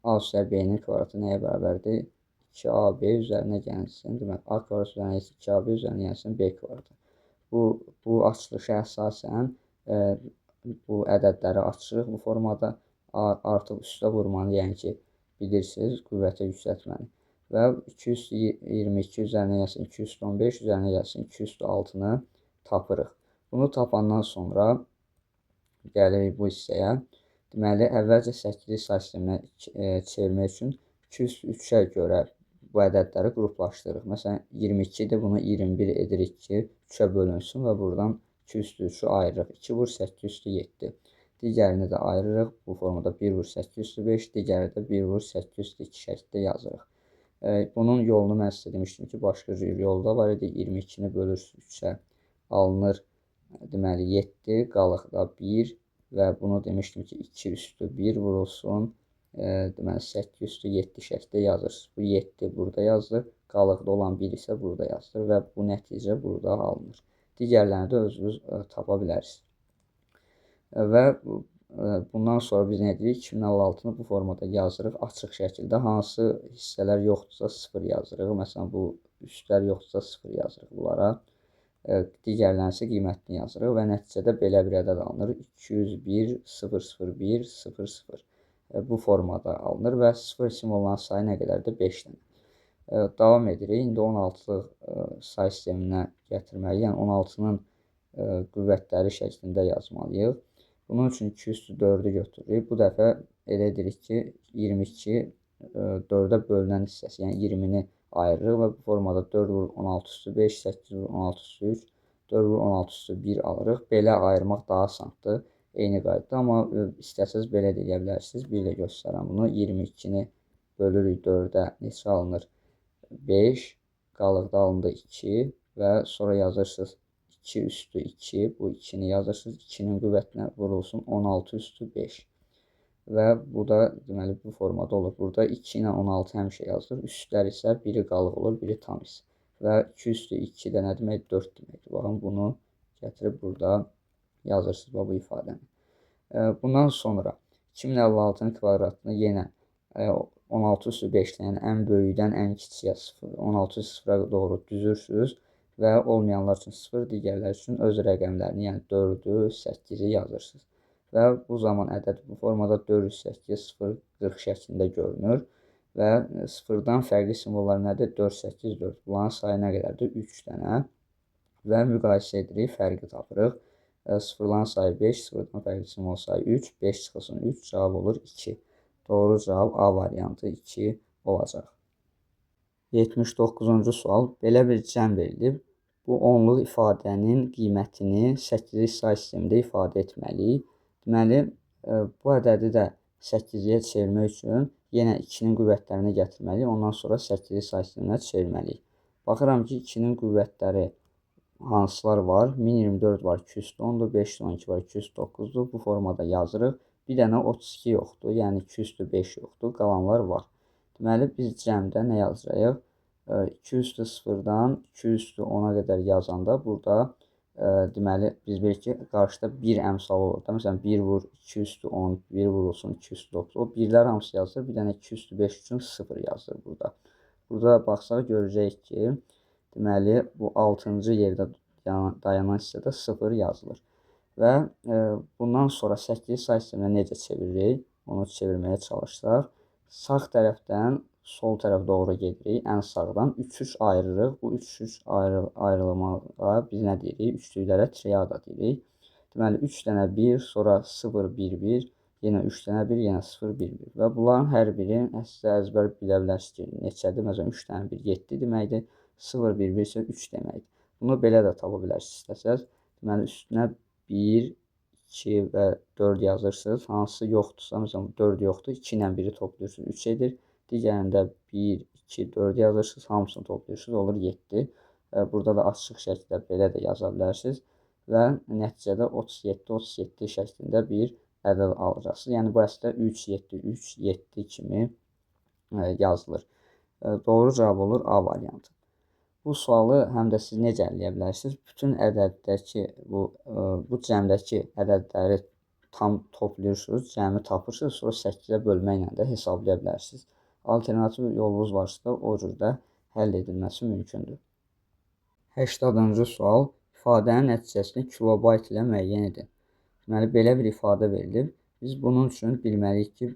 A üstə B-nin kvadratı nəyə bərabərdir? 2AB üzərinə gəlsin. Deməli, A kvadratı üzərinə 2AB üzərinə gəlsin B kvadratı. Bu açılışa əsasən bu ədədləri açırıq bu formada. Artıq üstə vurmanı, yəni ki, bilirsiniz, qüvvətə yüksəltməni. Və 222 üzərinə gəlsin 215 üzərinə gəlsin 206-nı tapırıq. Bunu tapandan sonra gəlirik bu hissəyə. Deməli, əvvəlcə 8-li say sisteminə çevirmək üçün 203-ə görə bu ədədləri qruplaşdırırıq. Məsələn, 22-dir, bunu 21 edirik ki, 3-ə bölünsün və buradan 203-ü ayırırıq. 2 vur 8 üstü 7. Digərini də ayırırıq. Bu formada 1 vur 8 üstü 5, digəri də 1 vur 8 üstü 2 şəklində yazırıq. Bunun yolunu mən sizə demişdim ki, başqa cür yolu da var idi. 22-ni bölürsünüz 3-ə, alınır. Deməli, 7, qalıqda 1 və bunu demişdim ki, 2 üstü 1 vurulsun. Deməli, 8 üstü 7 şəklində yazırsınız. Bu 7 burada yazılır, qalıqda olan 1 isə burada yazılır və bu nəticə burada alınır. Digərlərini də özünüz tapa bilərsiniz. Və bundan sonra biz nə edirik? 2056-nı bu formada yazırıq açıq şəkildə. Hansı hissələr yoxdursa 0 yazırıq. Məsələn, bu üstlər yoxdursa 0 yazırıq bunlara. Digərlərinin isə qiymətini yazırıq və nəticədə belə bir ədəd alınır. 201, 0, 0, 1, 0, 0. Bu formada alınır və 0 simvolların sayı nə qədərdir? 5 dənə. Davam edirik. İndi 16-lıq say sisteminə gətirməliyik. Yəni 16-nın qüvvətləri şəklində yazmalıyıq. Bunun üçün 2 üstü 4-ü götürürük. Bu dəfə elə edirik ki, 22 4-ə bölünən hissəsi, yəni 20-ni ayırırıq və bu formada 4 vur 16 üstü 5, 8 vur 16 üstü 3, 4 vur 16 üstü 1 alırıq. Belə ayırmaq daha asandır. Eyni qaydada, amma istəsəniz belə də eləyə bilərsiniz. Bir də göstərəm bunu. 22-ni bölürük 4-ə, neçə alınır? 5, qalıqda alındı 2 və sonra yazırsınız 2 üstü 2, bu 2-ni yazırsınız, 2-nin qüvvətinə vurulsun 16 üstü 5 və bu da deməli bu formada olur. Burada 2 ilə 16 həmişə yazılır, üstlər isə biri qalıq olur, biri tam hissə və 2 üstü 2 də nə demək? 4 deməkdir. Baxın, bunu gətirib burada yazırsınız bu ifadəni. Bundan sonra 2056-nın kvadratını yenə 16 üstü 5-dən, yəni ən böyükdən ən kiçiyə 16 üstü 0-a doğru düzürsünüz və olmayanlar üçün 0, digərlər üçün öz rəqəmlərini, yəni 4-ü, 8-i yazırsınız. Və bu zaman ədəd bu formada 408, 0, 40 şəklində görünür və 0-dan fərqli simvollar nədir? 4, 8, 4. Bunların sayı nə qədərdir? 3 dənə və müqayisə edirik, fərqi tapırıq. Sıfırların sayı 5, sıfırdan fərqli simvol sayı 3, 5 çıxılsın 3, cavab olur 2. Doğru cavab A variantı 2 olacaq. 79-cu sual. Belə bir cəm verilib. Bu onluq ifadənin qiymətini 8-li say sistemində ifadə etməliyik. Deməli, bu ədədi də 8-liyə çevirmək üçün yenə 2-nin qüvvətlərini gətirməliyik. Ondan sonra 8-li say sisteminə çevirməliyik. Baxıram ki, 2-nin qüvvətləri hansılar var? 1024 var, 210-dur, 512 var, 209-dur. Bu formada yazırıq. Bir dənə 32 yoxdur, yəni 2 üstü 5 yoxdur, qalanlar var. Deməli, biz cəmdə nə yazacağıq? 2 üstü 0-dan 2 üstü 10-a qədər yazanda burada deməli, biz bilirik ki, qarşıda 1 əmsalı olur da. Məsələn, 1 vur 2 üstü 10, 1 vurulsun 2 üstü 9. O birlər hamısı yazılır. Bir dənə 2 üstü 5 üçün 0 yazılır burada. Burada baxsaq görəcəyik ki, deməli, bu 6-cı yerdə dayanan hissədə 0 yazılır. Və bundan sonra 8-li say sisteminə necə çeviririk? Onu çevirməyə çalışsaq, sağ tərəfdən sol tərəf doğru gedirik. Ən sağdan 3-3 ayırırıq. Bu 3-3 ayrılmağa biz nə deyirik? Üçlüklərə triada deyirik. Deməli, 3 dənə 1, sonra 0, 1, 1, yenə 3 dənə 1, yenə 0, 1, 1. Və bunların hər biri sizə əzbər bilə bilərsiniz ki, neçədir? Məsələn, 3 dənə 1, 7 deməkdir. 0, 1, 1 isə 3 deməkdir. Bunu belə də tapa bilərsiniz istəsəz. Deməli, üstünə 1, 2 və 4 yazırsınız. Hansı yoxdursa, məsələn, 4 yoxdur. 2 ilə 1-i toplayırsınız, 3 edir. Digərində 1, 2, 4 yazırsınız. Hamısını toplayırsınız, olur 7. Burada da açıq şəkildə belə də yaza bilərsiniz. Və nəticədə 37, 37 şəklində bir ədəd alacaqsınız. Yəni, bu əslində 3, 7, 3, 7 kimi yazılır. Doğru cavab olur A variantı. Bu sualı həm də siz necə əldə edə bilərsiniz? Bütün ədəddəki, bu cəmdəki ədədləri tam toplayırsınız, cəmi tapırsınız, sonra 8-ə bölməklə də hesablaya bilərsiniz. Alternativ yolunuz varsa da o cür də həll edilməsi mümkündür. 80-cı sual. İfadənin nəticəsini kilobayt ilə müəyyən edin. Deməli, belə bir ifadə verilib. Biz bunun üçün bilməliyik ki,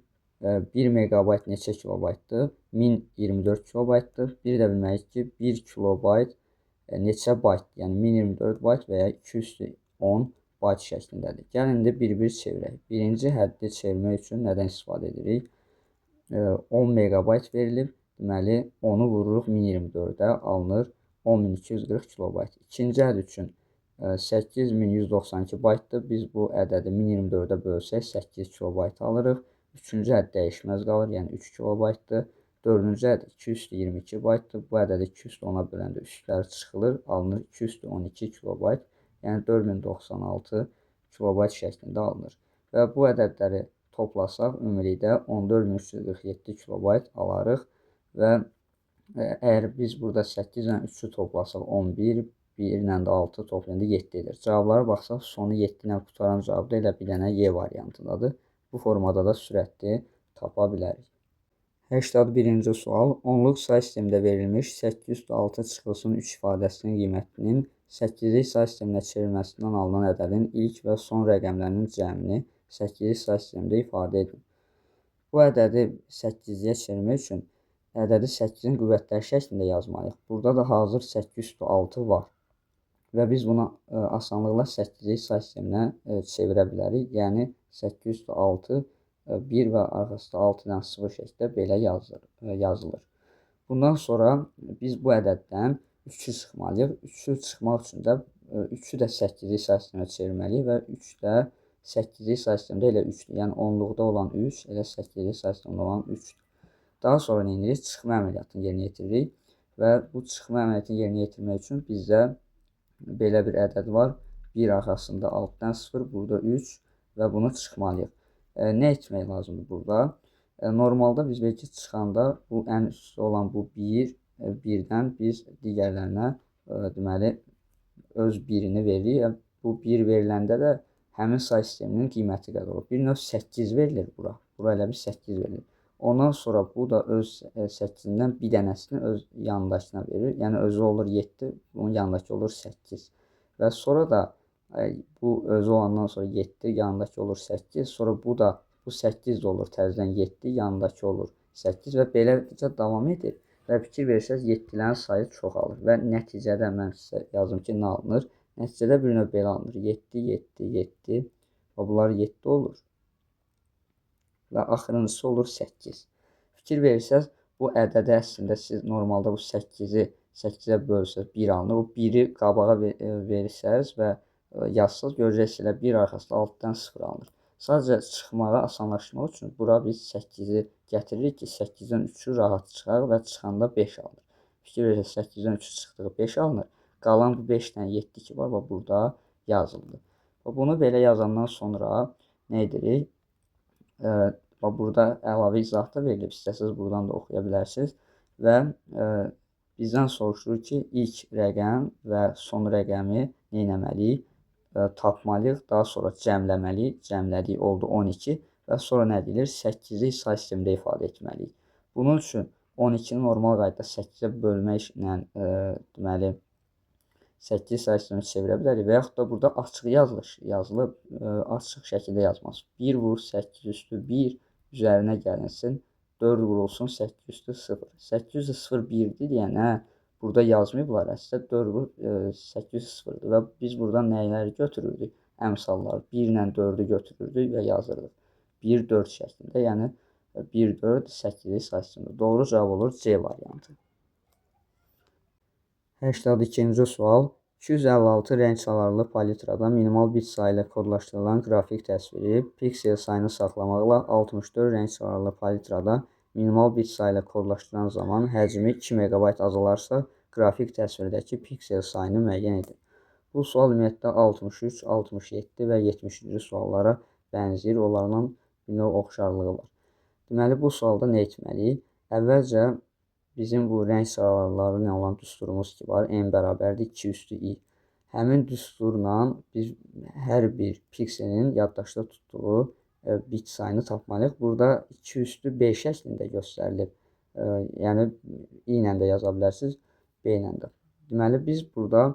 1 meqabayt neçə kilobaytdır? 1024 kilobaytdır. Bir də bilməliyik ki, 1 kilobayt neçə bayt, yəni 1024 bayt və ya 210 bayt şəklindədir. Gəlin indi bir-bir çevirək. Birinci həddi çevirmək üçün nədən istifadə edirik? 10 meqabayt verilib. Deməli, 10-u vururuq 1024-ə, alınır 10240 kilobayt. İkinci hədd üçün 8192 baytdır. Biz bu ədədi 1024-ə bölsək 8 kilobayt alırıq. Üçüncü hədd dəyişməz qalır, yəni 3 kilobaytdır. Dördüncü hədd 222 baytdır. Bu ədədi 210-a böləndə üstləri çıxılır, alınır 212 kilobayt. Yəni 4096 kilobayt şəklində alınır. Və bu ədədləri toplasaq ümumilikdə 14347 kilobayt alarıq. Və əgər biz burada 8 ilə 3-ü toplasaq 11, 1 ilə də 6 toplayanda 7 edir. Cavablara baxsaq sonu 7 ilə qutaran cavab da elə bir dənə Y variantındadır. Bu formada da sürətli tapa bilərik. 81-ci sual. Onluq say sistemində verilmiş 806 çıxılsın 3 ifadəsinin qiymətinin 8-lik say sisteminə çevrilməsindən alınan ədədin ilk və son rəqəmlərinin cəmini 8-lik say sistemində ifadə edin. Bu ədədi 8-liyə çevirmək üçün ədədi 8-in qüvvətləri şəklində yazmalıyıq. Burada da hazır 806 var. Və biz bunu asanlıqla 8-lik say sisteminə çevirə bilərik. Yəni 806 1 və arxasında 6 ilə 0 şəklində belə yazılır. Bundan sonra biz bu ədəddən 3-ü çıxmalıyıq. 3-ü çıxmaq üçün də 3-ü də 8-lik say sisteminə çevirməliyik və 3 də 8-lik say sistemində elə 3-dür. Yəni onluqda olan 3, elə 8-lik say sistemində olan 3-dür. Daha sonra nə edirik? Çıxma əməliyyatını yerinə yetiririk və bu çıxma əməliyyatını yerinə yetirmək üçün bizdə belə bir ədəd var. 1 arxasında 6-dan 0, burada 3 və bunu çıxmalıyıq. Nə etmək lazımdır burada? Normalda biz belki çıxanda bu ən üstü olan bu 1, 1-dən biz digərlərinə deməli öz 1-ini veririk. Bu 1 veriləndə də həmin say sisteminin qiyməti qədər olur. Bir növ 8 verilir bura. Bura elə bir 8 verilir. Ondan sonra bu da öz 8-dən bir dənəsini öz yanındakına verir. Yəni özü olur 7, bunun yanındakı olur 8. Və sonra da bu özü olandan sonra 7, yanındakı olur 8. Sonra bu da bu 8 də olur təzədən 7, yanındakı olur 8 və beləcə davam edir. Və fikir versəz 7-lərin sayı çoxalır və nəticədə mən sizə yazım ki, nə alınır? Nəticədə bir növ belə alınır. 7, 7, 7 və bunlar 7 olur. Və axırıncısı olur 8. Fikir verirsəz, bu ədədi əslində siz normalda bu 8-i 8-ə bölsəz 1 alınır. O 1-i qabağa verirsəz və yazsaz, görəcəksiniz elə 1 arxasında 6-dan 0 alınır. Sadəcə çıxmağı asanlaşdırmaq üçün bura biz 8-i gətiririk ki, 8-dən 3-ü rahat çıxaq və çıxanda 5 alınır. Fikir verirsəz, 8-dən 3-ü çıxdığı 5 alınır. Qalan bu 5 dənə 7 ki var, burada yazıldı. Və bunu belə yazandan sonra nə edirik? Burada əlavə izah da verilib, istəsəz buradan da oxuya bilərsiniz. Və bizdən soruşur ki, ilk rəqəm və son rəqəmi nə etməliyik? Tapmalıyıq, daha sonra cəmləməliyik. Cəmlədik, oldu 12 və sonra nə deyilir? 8-lik say sistemində ifadə etməliyik. Bunun üçün 12-ni normal qaydada 8-ə bölməklə deməli 8 say sisteminə çevirə bilərik və yaxud da burada açıq yazılış yazılıb, açıq şəkildə yazmaz. 1 vurur 8 üstü 1 üzərinə gəlinsin, 4 vurulsun 8 üstü 0. 8 üstü 0 1-dir, yəni burada yazmayıblar, əslində 4 vurub 8 üstü 0-dır və biz buradan nəyləri götürürdük? Əmsallar 1 ilə 4-ü götürürdük və yazırdıq. 1, 4 şəklində, yəni 1, 4, 8-lik say sistemində. Doğru cavab olur C variantı. 82-ci sual. 256 rəng çalarlı palitrada minimal bit sayı ilə kodlaşdırılan qrafik təsviri piksel sayını saxlamaqla 64 rəng çalarlı palitrada minimal bit sayı ilə kodlaşdıran zaman həcmi 2 MB azalarsa, qrafik təsvirdəki piksel sayını müəyyən edin. Bu sual ümumiyyətlə 63, 67 və 70-ci suallara bənzəyir. Onlarla bir növ oxşarlığı var. Deməli, bu sualda nə etməliyik? Əvvəlcə bizim bu rəng sıraları ilə olan düsturumuz ki var, n bərabərdir 2 üstü i. Həmin düsturla biz hər bir pikselin yaddaşda tutduğu bit sayını tapmalıyıq. Burada 2 üstü B şəklində göstərilib. Yəni i ilə də yaza bilərsiniz, B ilə də. Deməli, biz burada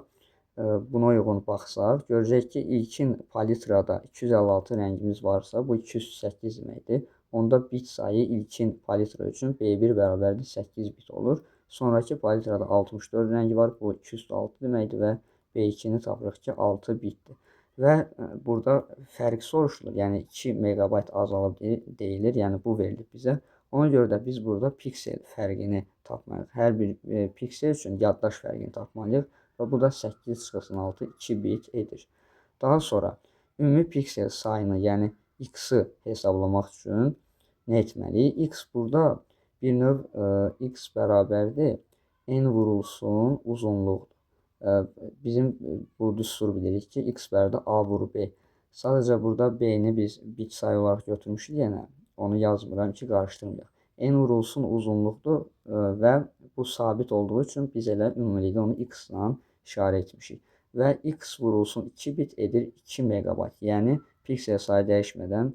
buna uyğun baxsaq, görəcəyik ki, ilkin palitrada 256 rəngimiz varsa, bu 208 deməkdir. Onda bit sayı ilkin palitra üçün B1 bərabərdir 8 bit olur. Sonrakı palitrada 64 rəng var. Bu 206 deməkdir və B2-ni tapırıq ki, 6 bitdir. Və burada fərq soruşulur. Yəni 2 meqabayt azalıb deyilir. Yəni bu verilib bizə. Ona görə də biz burada piksel fərqini tapmalıyıq. Hər bir piksel üçün yaddaş fərqini tapmalıyıq və bu da 8 çıxılsın 6, 2 bit edir. Daha sonra ümumi piksel sayını, yəni x-ı hesablamaq üçün nə etməliyik? X burada bir növ x bərabərdir n vurulsun uzunluqdur. Bizim bu düstur bilirik ki, x bərabərdir a vur b. Sadəcə burada b-ni biz bit sayı olaraq götürmüşük, yəni onu yazmıram ki, qarışdırmayaq. N vurulsun uzunluqdur və bu sabit olduğu üçün biz elə ümumilikdə onu x ilə işarə etmişik. Və x vurulsun 2 bit edir 2 meqabayt. Yəni piksel sayı dəyişmədən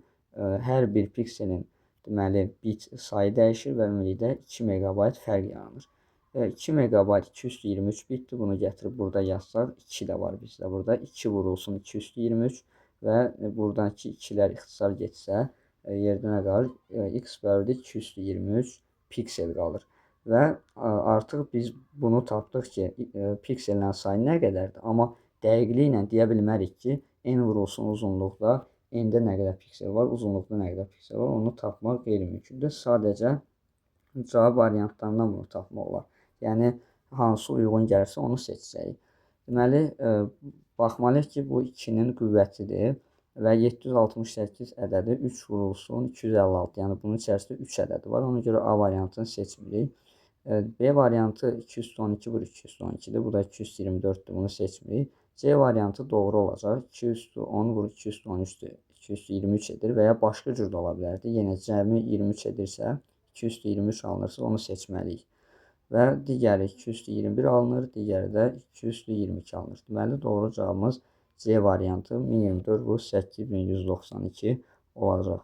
hər bir pikselin deməli bit sayı dəyişir və ümumilikdə 2 meqabayt fərq yaranır. 2 meqabayt 223 bitdir. Bunu gətirib burada yazsaq 2 də var bizdə burada. 2 vurulsun 223 və buradakı 2-lər ixtisar getsə yerdə nə qalır? X bərabərdir 223 piksel qalır. Və artıq biz bunu tapdıq ki, piksellərin sayı nə qədərdir? Amma dəqiqliklə deyə bilmərik ki, n vurulsun uzunluqda, n-də nə qədər piksel var, uzunluqda nə qədər piksel var, onu tapmaq qeyri-mümkündür. Sadəcə cavab variantlarından bunu tapmaq olar. Yəni, hansı uyğun gəlirsə onu seçsək. Deməli, baxmalıyıq ki, bu 2-nin qüvvətidir və 768 ədədi 3 vurulsun 256. Yəni, bunun içərisində 3 ədədi var. Ona görə A variantını seçmirik. B variantı 212 vur 212-dir. Bu da 224-dür. Bunu seçmirik. C variantı doğru olacaq. 210 vur 213-dür. 223 edir və ya başqa cür də ola bilərdi. Yenə cəmi 23 edirsə, 223 alınırsa onu seçməliyik. Və digəri 221 alınır, digəri də 222 alınır. Deməli, doğru cavabımız C variantı 1024 vur 8192 olacaq.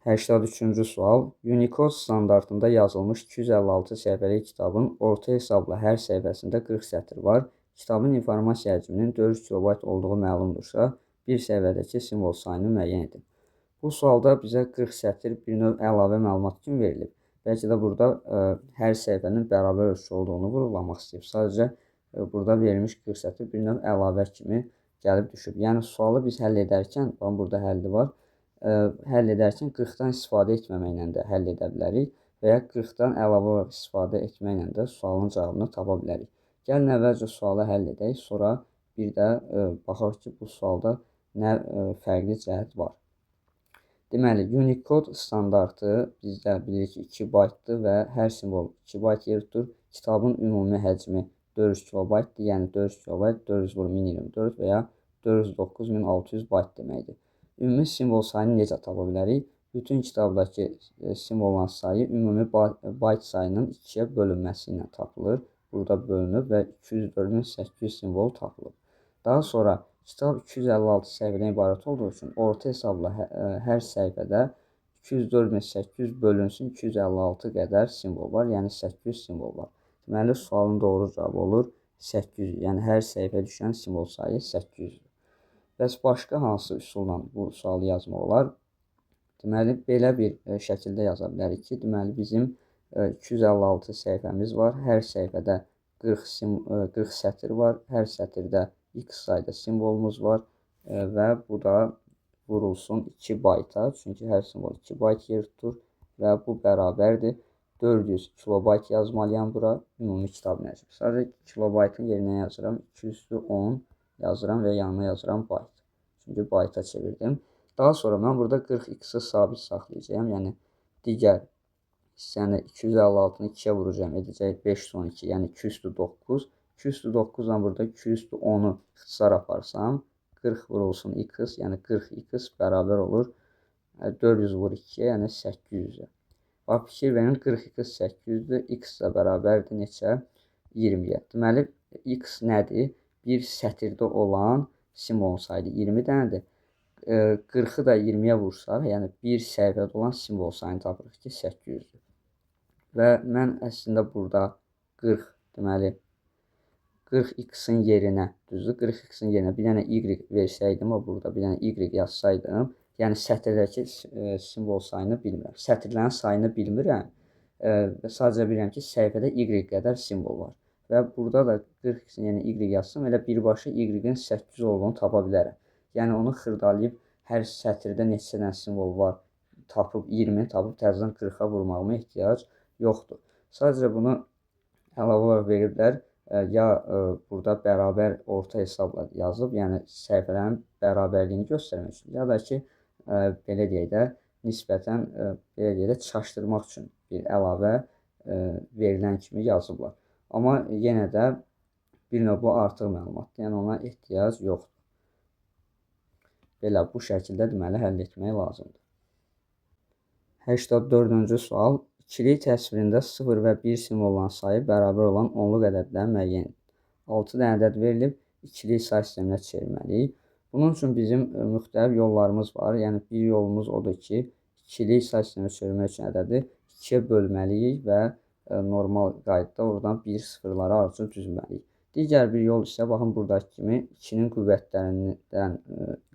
83-cü sual. Unicode standartında yazılmış 256 səhifəlik kitabın orta hesabla hər səhifəsində 40 sətir var. Kitabın informasiya həcminin 400 kilobayt olduğu məlumdursa, bir səhifədəki simvol sayını müəyyən edin. Bu sualda bizə 40 sətir bir növ əlavə məlumat kimi verilib. Bəlkə də burada hər səhifənin bərabər ölçü olduğunu vurğulamaq istəyib. Sadəcə burada verilmiş 40 sətir bir növ əlavə kimi gəlib düşüb. Yəni sualı biz həll edərkən, baxın burada həlli var, həll edərkən 40-dan istifadə etməməklə də həll edə bilərik və ya 40-dan əlavə olaraq istifadə etməklə də sualın cavabını tapa bilərik. Gəlin əvvəlcə sualı həll edək, sonra bir də baxaq ki, bu sualda nə fərqli cəhət var. Deməli, Unicode standartı bizdə bilirik ki, 2 baytdır və hər simvol 2 bayt yer tutur. Kitabın ümumi həcmi 400 kilobaytdır, yəni 400 kilobayt 400 vur 1024 və ya 409.600 bayt deməkdir. Ümumi simvol sayını necə tapa bilərik? Bütün kitabdakı simvolların sayı ümumi bayt sayının 2-yə bölünməsi ilə tapılır. Burada bölünüb və 204.800 simvol tapılıb. Daha sonra kitab 256 səhifədən ibarət olduğu üçün orta hesabla hər səhifədə 204.800 bölünsün 256 qədər simvol var, yəni 800 simvol var. Deməli, sualın doğru cavabı olur 800, yəni hər səhifə düşən simvol sayı 800-dür. Bəs başqa hansı üsulla bu sualı yazmaq olar? Deməli, belə bir şəkildə yaza bilərik ki, deməli, bizim 256 səhifəmiz var. Hər səhifədə 40 sətir var. Hər sətirdə x sayda simvolumuz var və bu da vurulsun 2 bayta. Çünki hər simvol 2 bayt yer tutur və bu bərabərdir. 400 kilobayt yazmalıyam bura ümumi kitab həcmi. Sadəcə kilobaytın yerinə yazıram 210 yazıram və yanına yazıram bayt. Çünki bayta çevirdim. Daha sonra mən burada 40x-ı sabit saxlayacağam. Yəni digər hissəni 256-nı 2-yə vuracağam, edəcək 512, yəni 209. 209-dan burada 210-u ixtisar aparsam, 40 vurulsun x, yəni 40x bərabər olur 400 vur 2-yə, yəni 800-ə. Bax, fikir verin, 40x 800-dür, x də bərabərdir neçə? 20-yə. Deməli, x nədir? Bir sətirdə olan simvolun sayıdır, 20 dənədir. 40-ı da 20-yə vursaq, yəni bir səhifədə olan simvol sayını tapırıq ki, 800-dür. Və mən əslində burada 40, deməli, 40x-in yerinə, düzdür, 40x-in yerinə bir dənə y versəydim, burada bir dənə y yazsaydım, Yəni sətirdəki simvol sayını bilmirəm. Sətirlərin sayını bilmirəm. Sadəcə bilirəm ki, səhifədə Y qədər simvol var. Və burada da 40, yəni Y yazsam, elə birbaşa Y-in 8 olduğunu tapa bilərəm. Yəni onu xırdalayıb hər sətirdə neçə dənə simvol var tapıb 20-ni tapıb təzədən 40-a vurmağıma ehtiyac yoxdur. Sadəcə bunu əlavə olaraq veriblər. Ya burada bərabər orta hesabla yazıb, yəni səhifələrin bərabərliyini göstərmək üçün, ya da ki, belə deyək də, nisbətən belə deyək də, çaşdırmaq üçün bir əlavə verilən kimi yazıblar. Amma yenə də bir növ bu artıq məlumatdır, yəni ona ehtiyac yoxdur. Belə bu şəkildə deməli həll etmək lazımdır. 84-cü sual. İkilik təsvirində 0 və 1 simvolların sayı bərabər olan onluq ədədləri müəyyən edin. 6 dənə ədəd verilib, ikilik say sisteminə çevirməliyik. Bunun üçün bizim müxtəlif yollarımız var. Yəni bir yolumuz odur ki, ikilik say sisteminə çevirmək üçün ədədi 2-yə bölməliyik və normal qaydada oradan 1 sıfırları ardıcıl düzməliyik. Digər bir yol isə baxın buradakı kimi 2-nin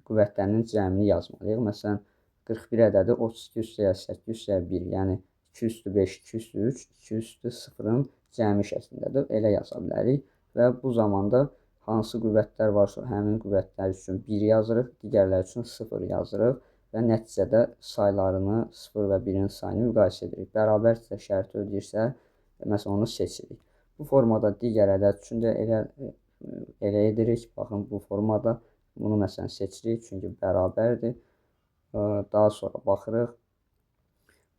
qüvvətlərinin cəmini yazmalıyıq. Məsələn, 41 ədədi 32 üstəyə 8 üstəyə 1, yəni 2 üstü 5, 2 üstü 3, 2 üstü 0-ın cəmi şəklindədir. Elə yaza bilərik və bu zamanda hansı qüvvətlər varsa həmin qüvvətlər üçün 1 yazırıq, digərləri üçün 0 yazırıq və nəticədə saylarını 0 və 1-in sayını müqayisə edirik. Bərabərsə şərti ödəyirsə, məsələn onu seçirik. Bu formada digər ədəd üçün də elə edirik. Baxın bu formada bunu məsələn seçirik, çünki bərabərdir. Daha sonra baxırıq.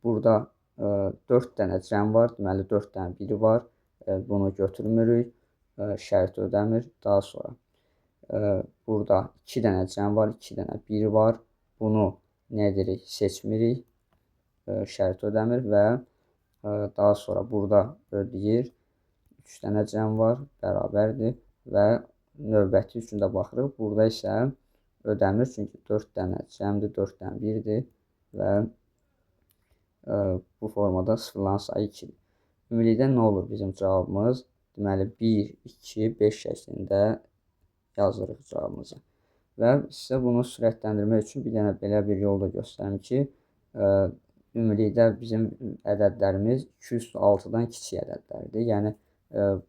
Burada 4 dənə cəm var, deməli 4 dənə biri var. Bunu götürmürük, şərt ödəmir. Daha sonra burada 2 dənə cəm var, 2 dənə biri var. Bunu nə edirik? Seçmirik, şərt ödəmir və daha sonra burada ödəyir. 3 dənə cəm var, bərabərdir və növbəti üçün də baxırıq. Burada isə ödəmir, çünki 4 dənə cəmdir, 4 dənə birdir və bu formada sıfırların sayı 2-dir. Ümumilikdə nə olur bizim cavabımız? Deməli 1, 2, 5 şəklində yazırıq cavabımızı. Və sizə bunu sürətləndirmək üçün bir dənə belə bir yol da göstərim ki, ümumilikdə bizim ədədlərimiz 2 üstü 6-dan kiçik ədədlərdir. Yəni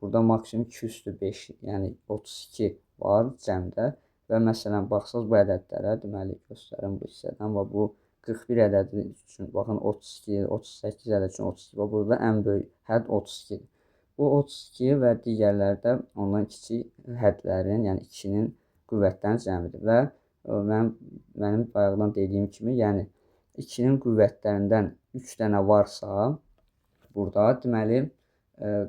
burada maksimum 2 üstü 5, yəni 32 var cəmdə. Və məsələn, baxsaz bu ədədlərə, deməli göstərim bu hissədən və bu 41 ədədi üçün, baxın 32, 38 ədəd üçün 32 və burada ən böyük hədd 32-dir. Bu 32 və digərlərdə ondan kiçik hədlərin, yəni 2-nin qüvvətlərin cəmidir. Və mənim bayaqdan dediyim kimi, yəni 2-nin qüvvətlərindən 3 dənə varsa, burada deməli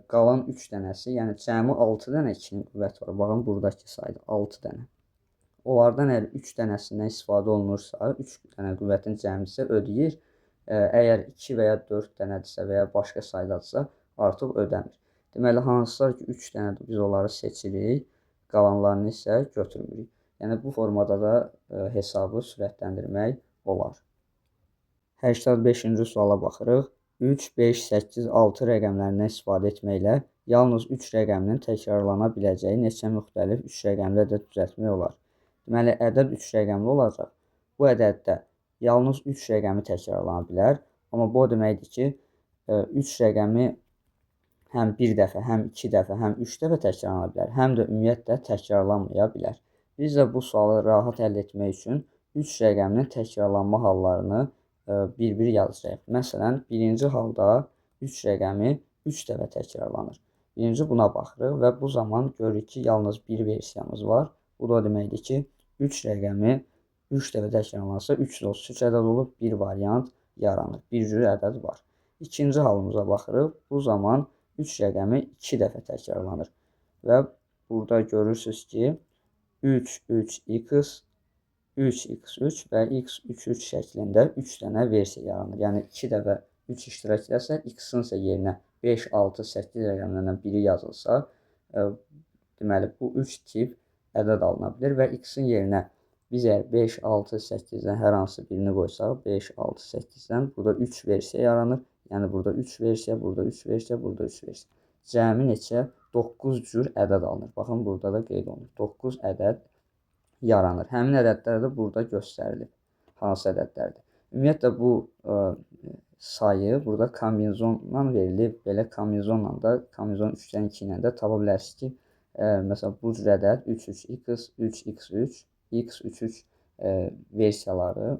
qalan 3 dənəsi, yəni cəmi 6 dənə 2-nin qüvvəti var. Baxın buradakı sayda 6 dənə. Onlardan əgər 3 dənəsindən istifadə olunursa, 3 dənə qüvvətin cəmisi ödəyir. Əgər 2 və ya 4 dənədirsə və ya başqa saydadırsa, artıq ödəmir. Deməli, hansılar ki 3 dənədir, biz onları seçirik, qalanlarını isə götürmürük. Yəni, bu formada da hesabı sürətləndirmək olar. 85-ci suala baxırıq. 3, 5, 8, 6 rəqəmlərindən istifadə etməklə yalnız 3 rəqəminin təkrarlana biləcəyi neçə müxtəlif 3 rəqəmli ədəd düzəltmək olar. Deməli, ədəd 3 rəqəmli olacaq. Bu ədəddə yalnız 3 rəqəmi təkrarlana bilər. Amma bu o deməkdir ki, 3 rəqəmi həm bir dəfə, həm 2 dəfə, həm 3 dəfə təkrarlana bilər, həm də ümumiyyətlə təkrarlanmaya bilər. Biz də bu sualı rahat həll etmək üçün 3 rəqəminin təkrarlanma hallarını bir-bir yazacağıq. Məsələn, birinci halda 3 rəqəmi 3 dəfə təkrarlanır. Birinci buna baxırıq və bu zaman görürük ki, yalnız bir versiyamız var. Bu da o deməkdir ki, 3 rəqəmi 3 dəfə təkrarlansa 333 ədəd olub, bir variant yaranır. Bir cür ədəd var. İkinci halımıza baxırıq. Bu zaman 3 rəqəmi 2 dəfə təkrarlanır. Və burada görürsünüz ki, 3, 3, x, 3, x, 3 və x, 3, 3 şəklində 3 dənə versiya yaranır. Yəni 2 dəfə 3 iştirak edərsə, x-in isə yerinə 5, 6, 8 rəqəmlərdən biri yazılsa, deməli bu 3 tip ədəd alına bilər və x-in yerinə biz əgər 5, 6, 8-dən hər hansı birini qoysaq, 5, 6, 8-dən burada 3 versiya yaranır. Yəni burada 3 versiya, burada 3 versiya, burada 3 versiya. Cəmi neçə? 9 cür ədəd alınır. Baxın, burada da qeyd olunur. 9 ədəd yaranır. Həmin ədədlər də burada göstərilib. hansı ədədlərdir. Ümumiyyətlə, bu sayı burada kombinizonla verilib. Belə kombinizonla da, kombinizon 3-dən 2 ilə də tapa bilərsiniz ki, məsələn, bu cür ədəd 3, 3, x, 3, x3, x, 3, 3 versiyaları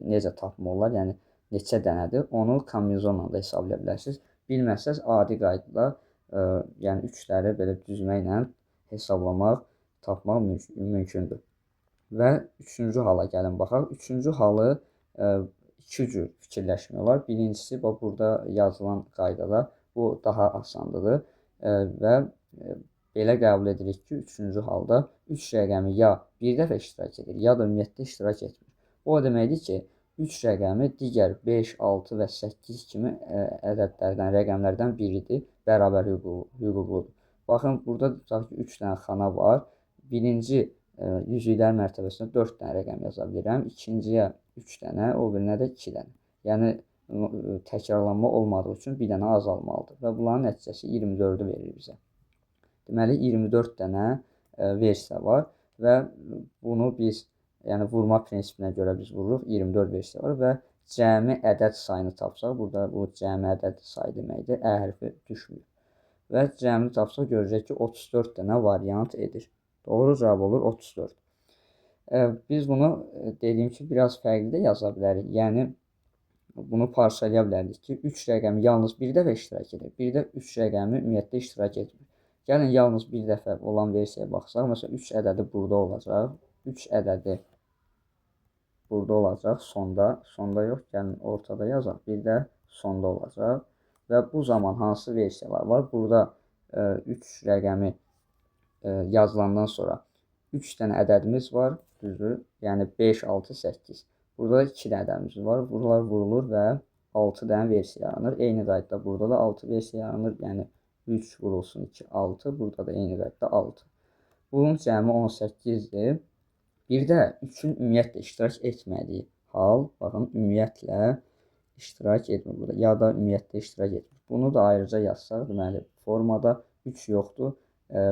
necə tapmaq olar, yəni neçə dənədir, onu kombinizonla da hesablaya bilərsiniz. Bilməsəz, adi qaydada, yəni 3-ləri belə düzməklə hesablamaq, tapmaq mümkündür. Və üçüncü hala gəlin baxaq. Üçüncü halı iki cür fikirləşmək olar. Birincisi, bax, burada yazılan qaydada bu daha asandır və belə qəbul edirik ki, üçüncü halda 3 rəqəmi ya bir dəfə iştirak edir, ya da ümumiyyətlə iştirak etmir. Bu o deməkdir ki, 3 rəqəmi digər 5, 6 və 8 kimi ədədlərdən, rəqəmlərdən biridir, bərabər hüquqludur. Baxın, burada tutaq ki, 3 dənə xana var. Birinci yüzüklər mərtəbəsində 4 dənə rəqəm yaza bilirəm. İkinciyə 3 dənə, o birinə də 2 dənə. Yəni, təkrarlanma olmadığı üçün bir dənə azalmalıdır. Və bunların nəticəsi 24-ü verir bizə. Deməli, 24 dənə versiya var və bunu biz, yəni vurma prinsipinə görə biz vururuq, 24 versiya var və cəmi ədəd sayını tapsaq, burada bu cəmi ədəd sayı deməkdir, Ə hərfi düşmür. Və cəmini tapsaq, görəcək ki, 34 dənə variant edir. Doğru cavab olur 34. Biz bunu dediyim ki, biraz fərqli də yaza bilərik. Yəni, bunu parçalaya bilərdik ki, 3 rəqəmi yalnız bir dəfə iştirak edir, bir də 3 rəqəmi ümumiyyətlə iştirak etmir. Gəlin, yalnız bir dəfə olan versiyaya baxsaq, məsələn, 3 ədədi burada olacaq, 3 ədədi burada olacaq, sonda, sonda yox, gəlin ortada yazaq, bir də sonda olacaq. Və bu zaman hansı versiyalar var? Burada 3 rəqəmi yazılandan sonra 3 dənə ədədimiz var, düzdür, yəni 5, 6, 8. Burada da 2 dənə ədədimiz var, buralar vurulur və 6 dənə versiya yaranır. Eyni qayıtda burada da 6 versiya yaranır, yəni 3 vurulsun 2, 6, burada da eyni qayıtda 6. Bunun cəmi 18-dir. Bir də 3-ün ümumiyyətlə iştirak etmədiyi hal, baxın, ümumiyyətlə iştirak etmir burada, ya da ümumiyyətlə iştirak etmir. Bunu da ayrıca yazsaq, deməli, formada 3 yoxdur.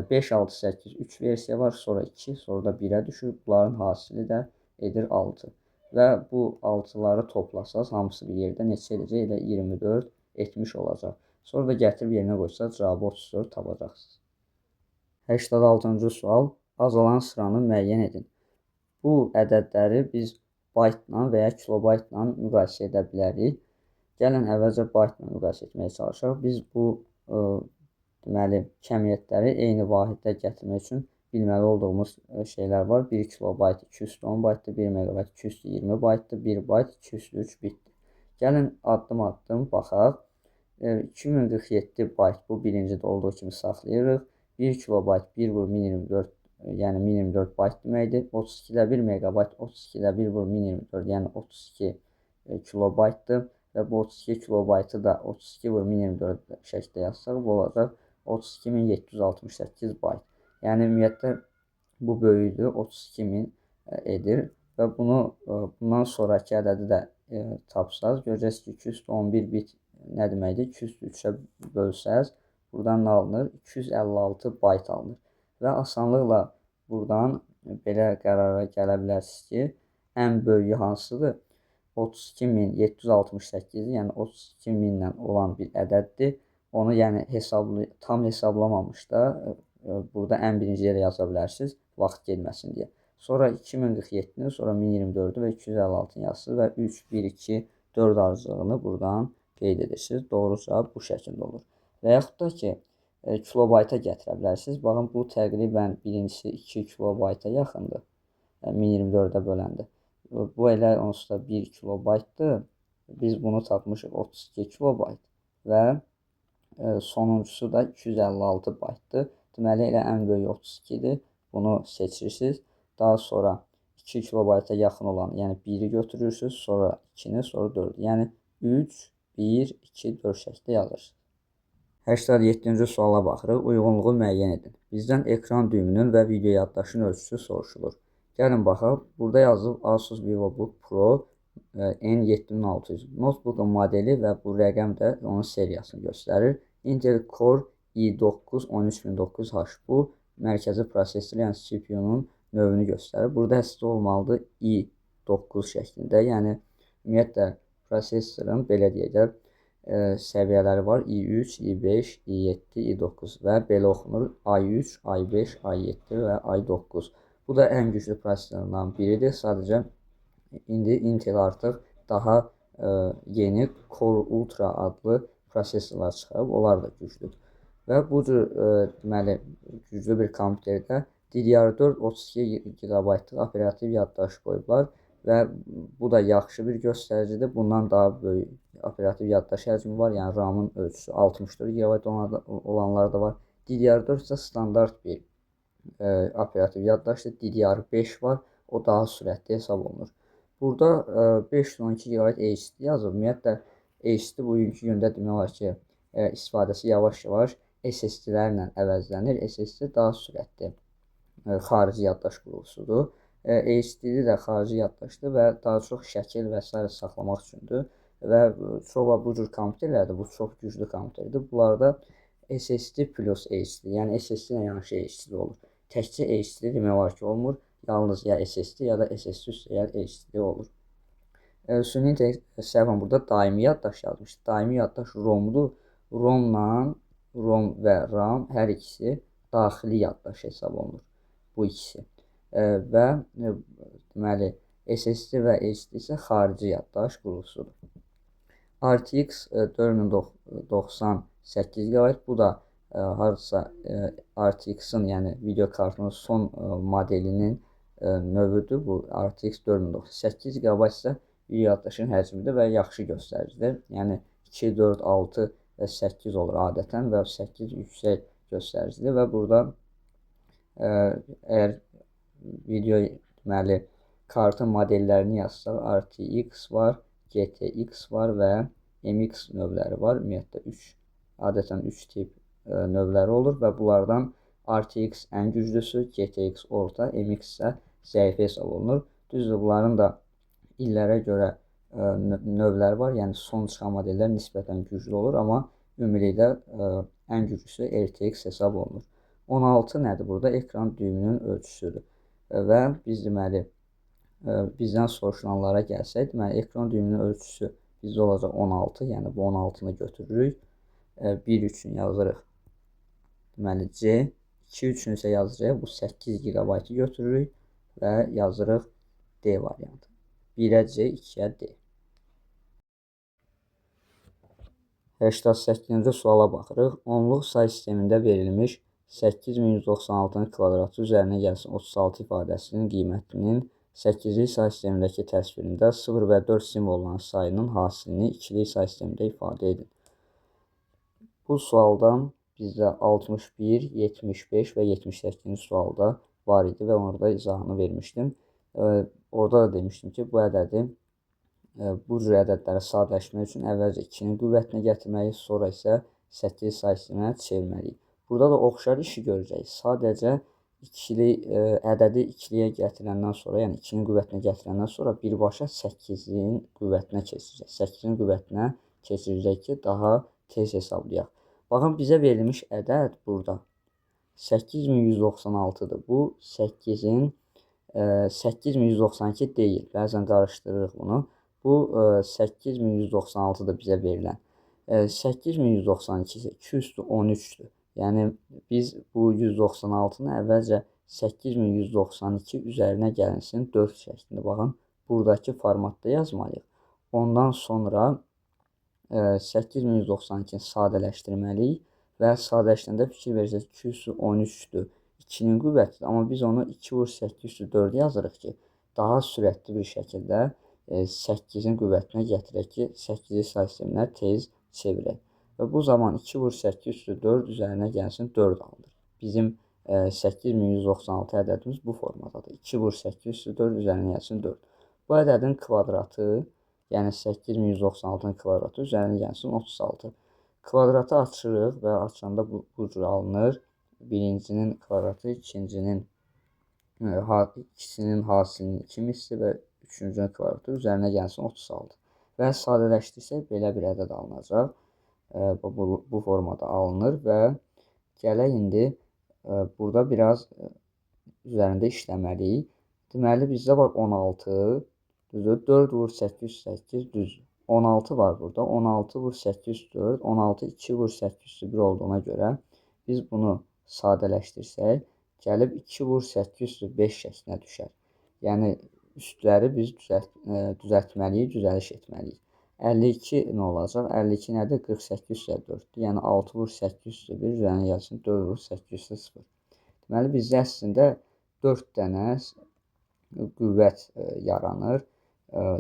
5, 6, 8, 3 versiya var, sonra 2, sonra da 1-ə düşür. Bunların hasili də edir 6. Və bu 6-ları toplasaz, hamısı bir yerdə neçə edəcək? Elə 24 etmiş olacaq. Sonra da gətirib yerinə qoysaq, cavabı 34 tapacaqsınız. 86-cı sual. Azalan sıranı müəyyən edin. Bu ədədləri biz baytla və ya kilobaytla müqayisə edə bilərik. Gəlin, əvvəlcə baytla müqayisə etməyə çalışaq. Biz bu deməli, kəmiyyətləri eyni vahiddə gətirmək üçün bilməli olduğumuz şeylər var. 1 kilobayt 210 baytdır, 1 megabayt 220 baytdır, 1 bayt 203 bitdir. Gəlin, addım-addım baxaq. 2047 bayt bu birincidə olduğu kimi saxlayırıq. 1 kilobayt 1 vur 1024, yəni 1024 bayt deməkdir. 32-də 1 megabayt 32-də 1 vur 1024, yəni 32 kilobaytdır. Və bu 32 kilobaytı da 32 vur 1024 şəkildə yazsaq, bu olacaq 32768 bayt. Yəni, ümumiyyətlə, bu böyükdür, 32000 edir. Və bunu bundan sonraki ədədi də tapsaq, görəcəksiniz ki, 211 bit nə deməkdir? 203-ə bölsəz, buradan nə alınır? 256 bayt alınır. Və asanlıqla buradan belə qərara gələ bilərsiniz ki, ən böyüyü hansıdır? 32768, yəni 32000 ilə olan bir ədəddir. Onu yəni tam hesablamamış da burada ən birinci yerə yaza bilərsiniz, vaxt gelməsin deyə. Sonra 2047-ni, sonra 1024-ü və 256-nı yazsınız və 3, 1, 2, 4 ardıcılığını buradan qeyd edirsiniz. Doğru cavab bu şəkildə olur. Və yaxud da ki, kilobayta gətirə bilərsiniz. Baxın, bu təqribən birincisi 2 kilobayta yaxındır. 1024-ə böləndə. Bu elə onsuz da 1 kilobaytdır. Biz bunu tapmışıq 32 kilobayt və sonuncusu da 256 baytdır. Deməli, elə ən böyük 32-dir. Bunu seçirsiniz. Daha sonra 2 kilobayta yaxın olan, yəni 1-i götürürsünüz, sonra 2-ni, sonra 4-ü. Yəni 3, 1, 2, 4 şəklində yazırsınız. 87-ci suala baxırıq. Uyğunluğu müəyyən edin. Bizdən ekran düyümünün və video yaddaşın ölçüsü soruşulur. Gəlin baxaq. Burada yazılıb Asus VivoBook Pro N7600. Notebook'un modeli və bu rəqəm də onun seriyasını göstərir. Intel Core i9 13900H. Bu mərkəzi prosesor, yəni CPU-nun növünü göstərir. Burada əslində olmalıdır i i9 şəklində. Yəni ümumiyyətlə prosesorun belə deyək də səviyyələri var. i3, i5, i7, i9 və belə oxunur. i3, i5, i7 və i9. Bu da ən güclü prosesorlardan biridir. Sadəcə indi Intel artıq daha yeni Core Ultra adlı prosesorlar çıxarıb, onlar da güclüdür. Və bu cür deməli güclü bir kompüterdə DDR4 32 GB-lıq operativ yaddaş qoyublar və bu da yaxşı bir göstəricidir. Bundan daha böyük operativ yaddaş həcmi var. Yəni RAM-ın ölçüsü 64 GB olanlar da var. DDR4 isə standart bir operativ yaddaşdır. DDR5 var. O daha sürətli hesab olunur. Burada 512 GB HDD yazıb. Ümumiyyətlə HDD bugünkü gündə demək olar ki, istifadəsi yavaş-yavaş SSD-lərlə əvəzlənir. SSD daha sürətli xarici yaddaş qurğusudur. HDD də xarici yaddaşdır və daha çox şəkil və sair saxlamaq üçündür. Və çox vaxt bu cür kompüterlərdə, bu çox güclü kompüterdir. Bunlarda SSD plus HDD, yəni SSD ilə yanaşı HDD olur. Təkcə HDD demək olar ki, olmur. Yalnız ya SSD ya da SSD üstə ya HDD olur. Süni intellekt səhvən burada daimi yaddaş yazmışdı. Daimi yaddaş ROM-dur. ROM-la ROM və RAM hər ikisi daxili yaddaş hesab olunur. Bu ikisi. Və deməli SSD və HDD isə xarici yaddaş qurğusudur. RTX 4090 8 GB. Bu da hardasa RTX-in, yəni video kartının son modelinin növüdür. Bu RTX 4090 8 GB isə video yaddaşın həcmidir və yaxşı göstəricidir. Yəni 2, 4, 6 və 8 olur adətən və 8 yüksək göstəricidir və burada əgər video deməli kartın modellərini yazsaq RTX var, GTX var və MX növləri var. Ümumiyyətlə 3 adətən 3 tip növləri olur və bunlardan RTX ən güclüsü, GTX orta, MX isə zəif hesab olunur. Düzdür, bunların da illərə görə növləri var. Yəni son çıxan modellər nisbətən güclü olur, amma ümumilikdə ən güclüsü RTX hesab olunur. 16 nədir burada? Ekran düyümünün ölçüsüdür. Və biz deməli bizdən soruşulanlara gəlsək, deməli ekran düyümünün ölçüsü bizdə olacaq 16, yəni bu 16-nı götürürük. 1 üçün yazırıq. Deməli C, 2 üçün isə yazacağıq. Bu 8 GB-ı götürürük və yazırıq D variantı. 1-ə C, 2-yə D. 88-ci suala baxırıq. Onluq say sistemində verilmiş 8196-nın kvadratı üzərinə gəlsin 36 ifadəsinin qiymətinin 8-lik say sistemindəki təsvirində 0 və 4 simvolların sayının hasilini ikilik say sistemində ifadə edin. Bu sualdan bizdə 61, 75 və 78-ci sualda var idi və orada izahını vermişdim. Orada da demişdim ki, bu ədədi, bu cür ədədləri sadələşdirmək üçün əvvəlcə 2-nin qüvvətinə gətirməliyik, sonra isə 8 say sisteminə çevirməliyik. Burada da oxşar işi görəcəyik. Sadəcə ikili ədədi ikiliyə gətirəndən sonra, yəni 2-nin qüvvətinə gətirəndən sonra birbaşa 8-in qüvvətinə keçirəcək. 8-in qüvvətinə keçirəcək ki, daha tez hesablayaq. Baxın, bizə verilmiş ədəd burada 8196-dır. Bu 8-in 8192 deyil. Bəzən qarışdırırıq bunu. Bu 8196-dır bizə verilən. 8192 isə 2 üstü 13-dür. Yəni biz bu 196-nı əvvəlcə 8192 üzərinə gəlinsin 4 şəklində. Baxın, buradakı formatda yazmalıyıq. Ondan sonra 8192-ni sadələşdirməliyik və sadələşdirəndə fikir verirsiniz 2 üstü 13-dür. 2-nin qüvvətidir. Amma biz onu 2 vur 8 üstü 4 yazırıq ki, daha sürətli bir şəkildə 8-in qüvvətinə gətirək ki, 8-i say sisteminə tez çevirək. Və bu zaman 2 vur 8 üstü 4 üzərinə gəlsin 4 alınır. Bizim 8196 ədədimiz bu formadadır. 2 vur 8 üstü 4 üzərinə gəlsin 4. Bu ədədin kvadratı, yəni 8196-nın kvadratı üzərinə gəlsin 36. Kvadratı açırıq və açanda bu cür alınır. Birincinin kvadratı, ikincinin ikisinin hasilinin 2 misli və üçüncünün kvadratı üzərinə gəlsin 36. Və sadələşdirsək belə bir ədəd alınacaq. Bu formada alınır və gələk indi burada biraz üzərində işləməliyik. Deməli, bizdə var 16, Düzdür? 4 vur 8 üstü 8 düzdür. 16 var burada. 16 vur 8 üstü 4. 16 2 vur 8 üstü 1 olduğuna görə biz bunu sadələşdirsək, gəlib 2 vur 8 üstü 5 şəklinə düşər. Yəni, üstləri biz düzəltməliyik, düzəliş etməliyik. 52 nə olacaq? 52 nədir? 48 üstə 4-dür. Yəni, 6 vur 8 üstü 1, üzərinə gəlsin 4 vur 8 üstü 0. Deməli, bizdə əslində 4 dənə qüvvət yaranır.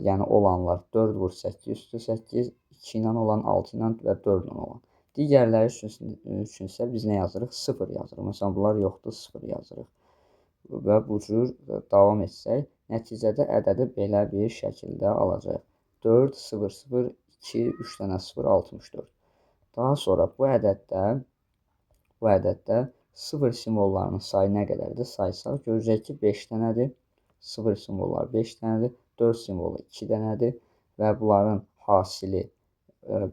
Yəni, olanlar 4 vur 8 üstü 8, 2 ilə olan, 6 ilə və 4 ilə olan. Digərləri üçün isə biz nə yazırıq? 0 yazırıq. Məsələn, bunlar yoxdur, 0 yazırıq. Və bu cür davam etsək, nəticədə ədədi belə bir şəkildə alacaq. 4, 0, 0, 2, 3 dənə 0, 64. Daha sonra bu ədəddə 0 simvollarının sayı nə qədərdir? Saysaq, görəcək ki, 5 dənədir. 0 simvolları 5 dənədir, 4 simvolu 2 dənədir və bunların hasili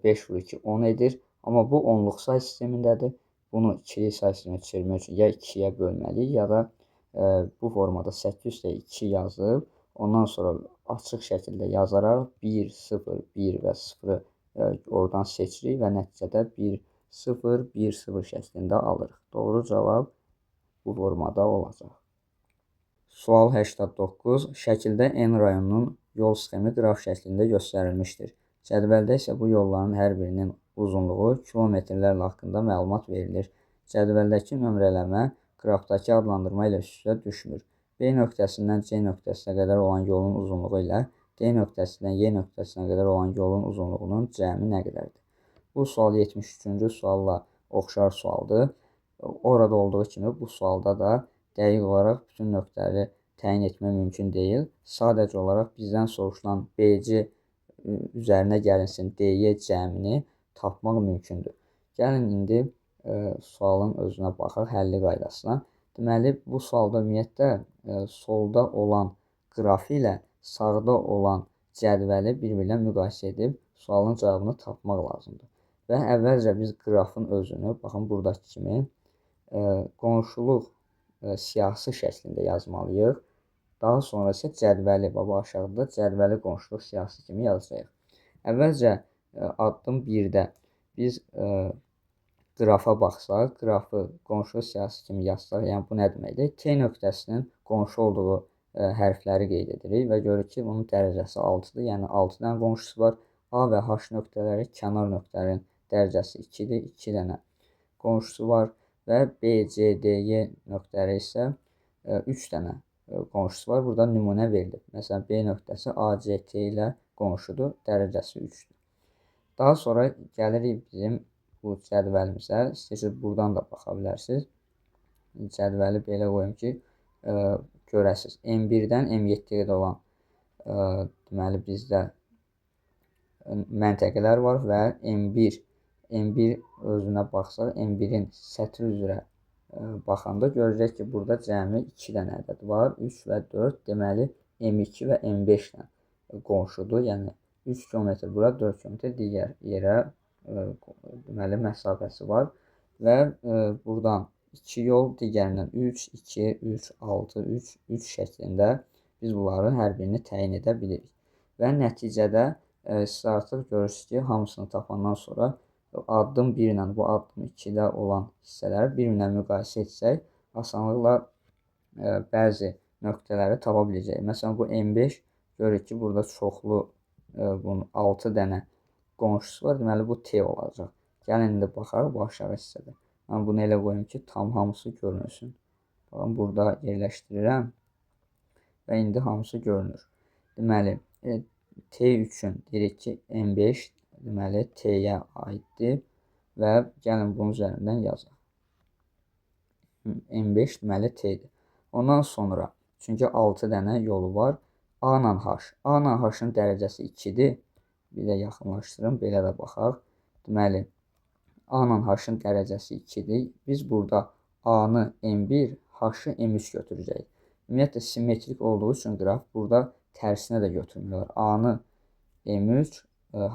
5 vur 2, 10 edir. Amma bu onluq say sistemindədir. Bunu ikili say sisteminə çevirmək üçün ya 2-yə bölməliyik, ya da bu formada 8 üstə 2 yazıb, ondan sonra açıq şəkildə yazaraq 1, 0, 1 və 0-ı oradan seçirik və nəticədə 1, 0, 1, 0 şəklində alırıq. Doğru cavab bu formada olacaq. Sual 89. Şəkildə N rayonunun yol sxemi qraf şəklində göstərilmişdir. Cədvəldə isə bu yolların hər birinin uzunluğu kilometrlərlə haqqında məlumat verilir. Cədvəldəki nömrələmə qrafdakı adlandırma ilə üst-üstə düşmür. B nöqtəsindən C nöqtəsinə qədər olan yolun uzunluğu ilə D nöqtəsindən Y nöqtəsinə qədər olan yolun uzunluğunun cəmi nə qədərdir? Bu sual 73-cü sualla oxşar sualdır. Orada olduğu kimi bu sualda da dəqiq olaraq bütün nöqtələri təyin etmək mümkün deyil. Sadəcə olaraq bizdən soruşulan BC üzərinə gəlinsin DY cəmini tapmaq mümkündür. Gəlin indi sualın özünə baxaq, həlli qaydasına. Deməli, bu sualda ümumiyyətlə solda olan qrafi ilə sağda olan cədvəli bir-birinə müqayisə edib sualın cavabını tapmaq lazımdır. Və əvvəlcə biz qrafın özünü, baxın buradakı kimi qonşuluq siyahısı şəklində yazmalıyıq. Daha sonra isə cədvəli, baba aşağıda cədvəli qonşuluq siyahısı kimi yazacağıq. Əvvəlcə addım 1-də biz qrafa baxsaq, qrafı qonşuluq siyahısı kimi yazsaq, yəni bu nə deməkdir? T nöqtəsinin qonşu olduğu hərfləri qeyd edirik və görürük ki, bunun dərəcəsi 6-dır, yəni 6 dənə qonşusu var. A və H nöqtələri kənar nöqtələrin dərəcəsi 2-dir, 2 dənə qonşusu var və B, C, D, Y nöqtələri isə 3 dənə qonşusu var. Burada nümunə verilib. Məsələn, B nöqtəsi A, C, T ilə qonşudur, dərəcəsi 3-dür. Daha sonra gəlirik bizim bu cədvəlimizə. İstəyirsiniz, buradan da baxa bilərsiniz. Cədvəli belə qoyum ki, görəsiniz. M1-dən M7-yə qədər olan deməli, bizdə məntəqələr var və M1 özünə baxsaq, M1-in sətri üzrə baxanda görəcək ki, burada cəmi 2 dənə ədəd var, 3 və 4, deməli M2 və M5 ilə qonşudur, yəni 3 km bura, 4 km digər yerə deməli, məsafəsi var və buradan 2 yol, digərindən 3, 2, 3, 6, 3, 3 şəklində biz bunların hər birini təyin edə bilirik. Və nəticədə siz artıq görürsünüz ki, hamısını tapandan sonra addım 1 ilə bu addım 2-də olan hissələri bir-birinə müqayisə etsək, asanlıqla bəzi nöqtələri tapa biləcəyik. Məsələn, bu M5 görürük ki, burada çoxlu bunun 6 dənə qonşusu var. Deməli, bu T olacaq. Gəlin indi baxaq bu aşağı hissədə. Mən bunu elə qoyum ki, tam hamısı görünsün. Baxın, burada yerləşdirirəm və indi hamısı görünür. Deməli, T üçün deyirik ki, M5 deməli, T-yə aiddir və gəlin bunun üzərindən yazaq. M5 deməli, T-dir. Ondan sonra, çünki 6 dənə yolu var, A ilə H. A ilə H-ın dərəcəsi 2-dir. Bir də yaxınlaşdırım, belə də baxaq. Deməli, A ilə H-ın dərəcəsi 2-dir. Biz burada A-nı M1, H-ı M3 götürəcəyik. Ümumiyyətlə, simmetrik olduğu üçün qraf burada tərsinə də götürmək olar. A-nı M3,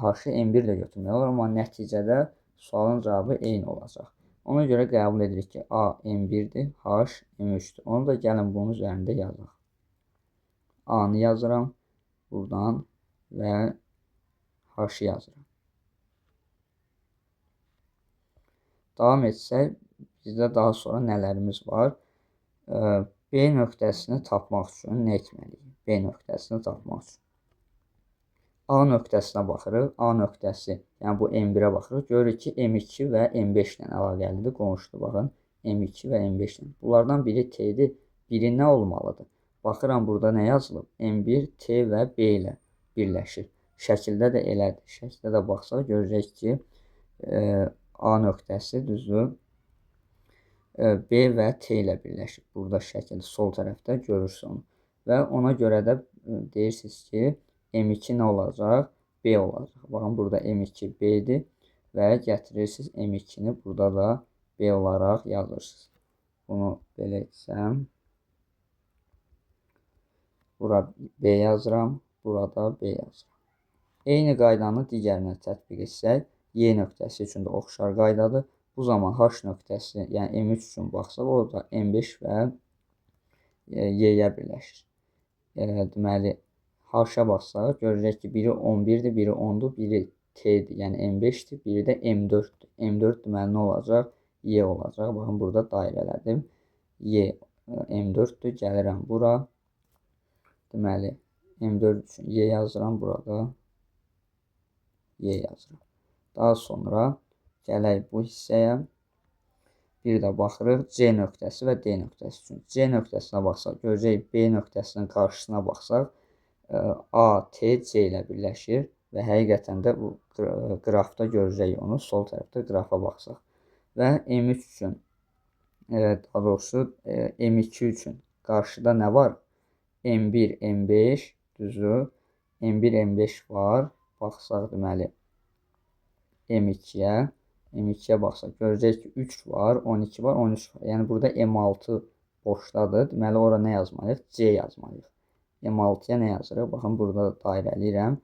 H-ı M1 də götürmək olar, amma nəticədə sualın cavabı eyni olacaq. Ona görə qəbul edirik ki, A M1-dir, H M3-dür. Onu da gəlin bunun üzərində yazaq. A-nı yazıram, Buradan və H yazıram. Davam etsək, bizdə daha sonra nələrimiz var? B nöqtəsini tapmaq üçün nə etməliyik? B nöqtəsini tapmaq üçün. A nöqtəsinə baxırıq. A nöqtəsi, yəni bu M1-ə baxırıq. Görürük ki, M2 və M5 ilə əlaqəlidir. Qonşudur, baxın. M2 və M5 ilə. Bunlardan biri T-dir. Biri nə olmalıdır? Baxıram, burada nə yazılıb? M1, T və B ilə birləşir. Şəkildə də elədir. Şəkildə də baxsaq, görəcək ki, A nöqtəsi düzdür, B və T ilə birləşir. Burada şəkildə sol tərəfdə görürsünüz onu. Və ona görə də deyirsiniz ki, M2 nə olacaq? B olacaq. Baxın, burada M2 B-dir və gətirirsiniz M2-ni burada da B olaraq yazırsınız. Bunu belə etsəm, bura B yazıram, burada B yazıram. Eyni qaydanı digərinə tətbiq etsək, Y nöqtəsi üçün də oxşar qaydadır. Bu zaman H nöqtəsi, yəni M3 üçün baxsaq, o da M5 və Y-yə birləşir. Deməli, H-a baxsaq, görəcək ki, biri 11-dir, biri 10-dur, biri T-dir, yəni M5-dir, biri də M4-dür. M4 deməli nə olacaq? Y olacaq. Baxın, burada dairələdim. Y M4-dür, gəlirəm bura. Deməli, M4 üçün Y yazıram, burada Y yazıram. Daha sonra gələk bu hissəyə. Bir də baxırıq C nöqtəsi və D nöqtəsi üçün. C nöqtəsinə baxsaq, görəcək B nöqtəsinin qarşısına baxsaq, A, T, C ilə birləşir və həqiqətən də bu qrafda görəcək onu, sol tərəfdə qrafa baxsaq. Və M3 üçün, daha doğrusu M2 üçün qarşıda nə var? M1, M5, düzdür. M1, M5 var. Baxsaq, deməli, M2-yə. M2-yə baxsaq, görəcək ki, 3 var, 12 var, 13 var. Yəni, burada M6 boşdadır. Deməli, ora nə yazmalıyıq? C yazmalıyıq. M6-ya nə yazırıq? Baxın, burada dairəliyirəm.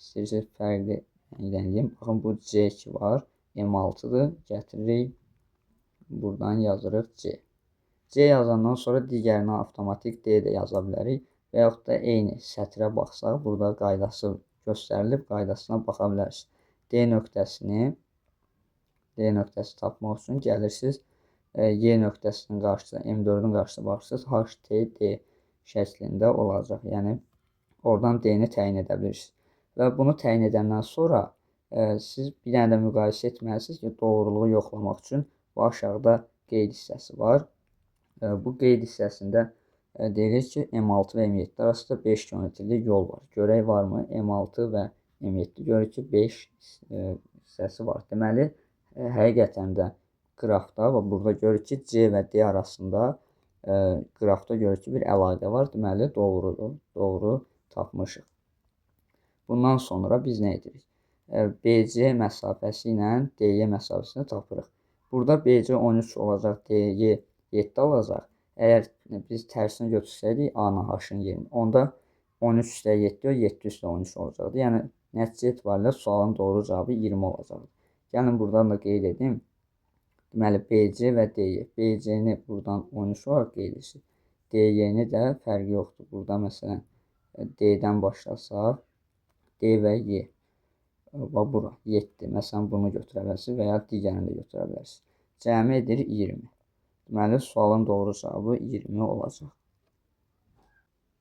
İstəyirsiniz, fərqli rəngləyim. Baxın, bu C ki var. M6-dır. Gətiririk. Buradan yazırıq C. C yazandan sonra digərinə avtomatik D də yaza bilərik. Və yaxud da eyni sətrə baxsaq, burada qaydası göstərilib, qaydasına baxa bilərsiniz. D nöqtəsini tapmaq üçün gəlirsiniz. Y nöqtəsinin qarşısına, M4-ün qarşısına baxırsınız. H, T, D şəklində olacaq. Yəni, oradan D-ni təyin edə bilirsiniz. Və bunu təyin edəndən sonra siz bir dənə də müqayisə etməlisiniz ki, doğruluğu yoxlamaq üçün bu aşağıda qeyd hissəsi var. Bu qeyd hissəsində deyilir ki, M6 və M7 arasında 5 kilometrlik yol var. Görək varmı? M6 və M7 görür ki, 5 hissəsi var. Deməli, həqiqətən də qrafda və burada görür ki, C və D arasında qrafda görür ki, bir əlaqə var. Deməli, doğrudur. Doğru tapmışıq. Bundan sonra biz nə edirik? BC məsafəsi ilə DY məsafəsini tapırıq. Burada BC 13 olacaq, DY 7 olacaq. Əgər biz tərsini götürsəydik A-nın H-ın yerini, onda 13 üstə 7, 7 üstə 13 olacaqdı. Yəni, nəticə etibarilə sualın doğru cavabı 20 olacaqdır. Gəlin, buradan da qeyd edim. Deməli, BC və DY. BC-ni buradan 13 olaraq qeyd edirsiniz. DY-ni də fərqi yoxdur. Burada, məsələn, D-dən başlasaq, D və Y. Və bura 7. Məsələn, bunu götürə bilərsiniz və ya digərini də götürə bilərsiniz. Cəmi edir 20. Deməli, sualın doğru cavabı 20 olacaq.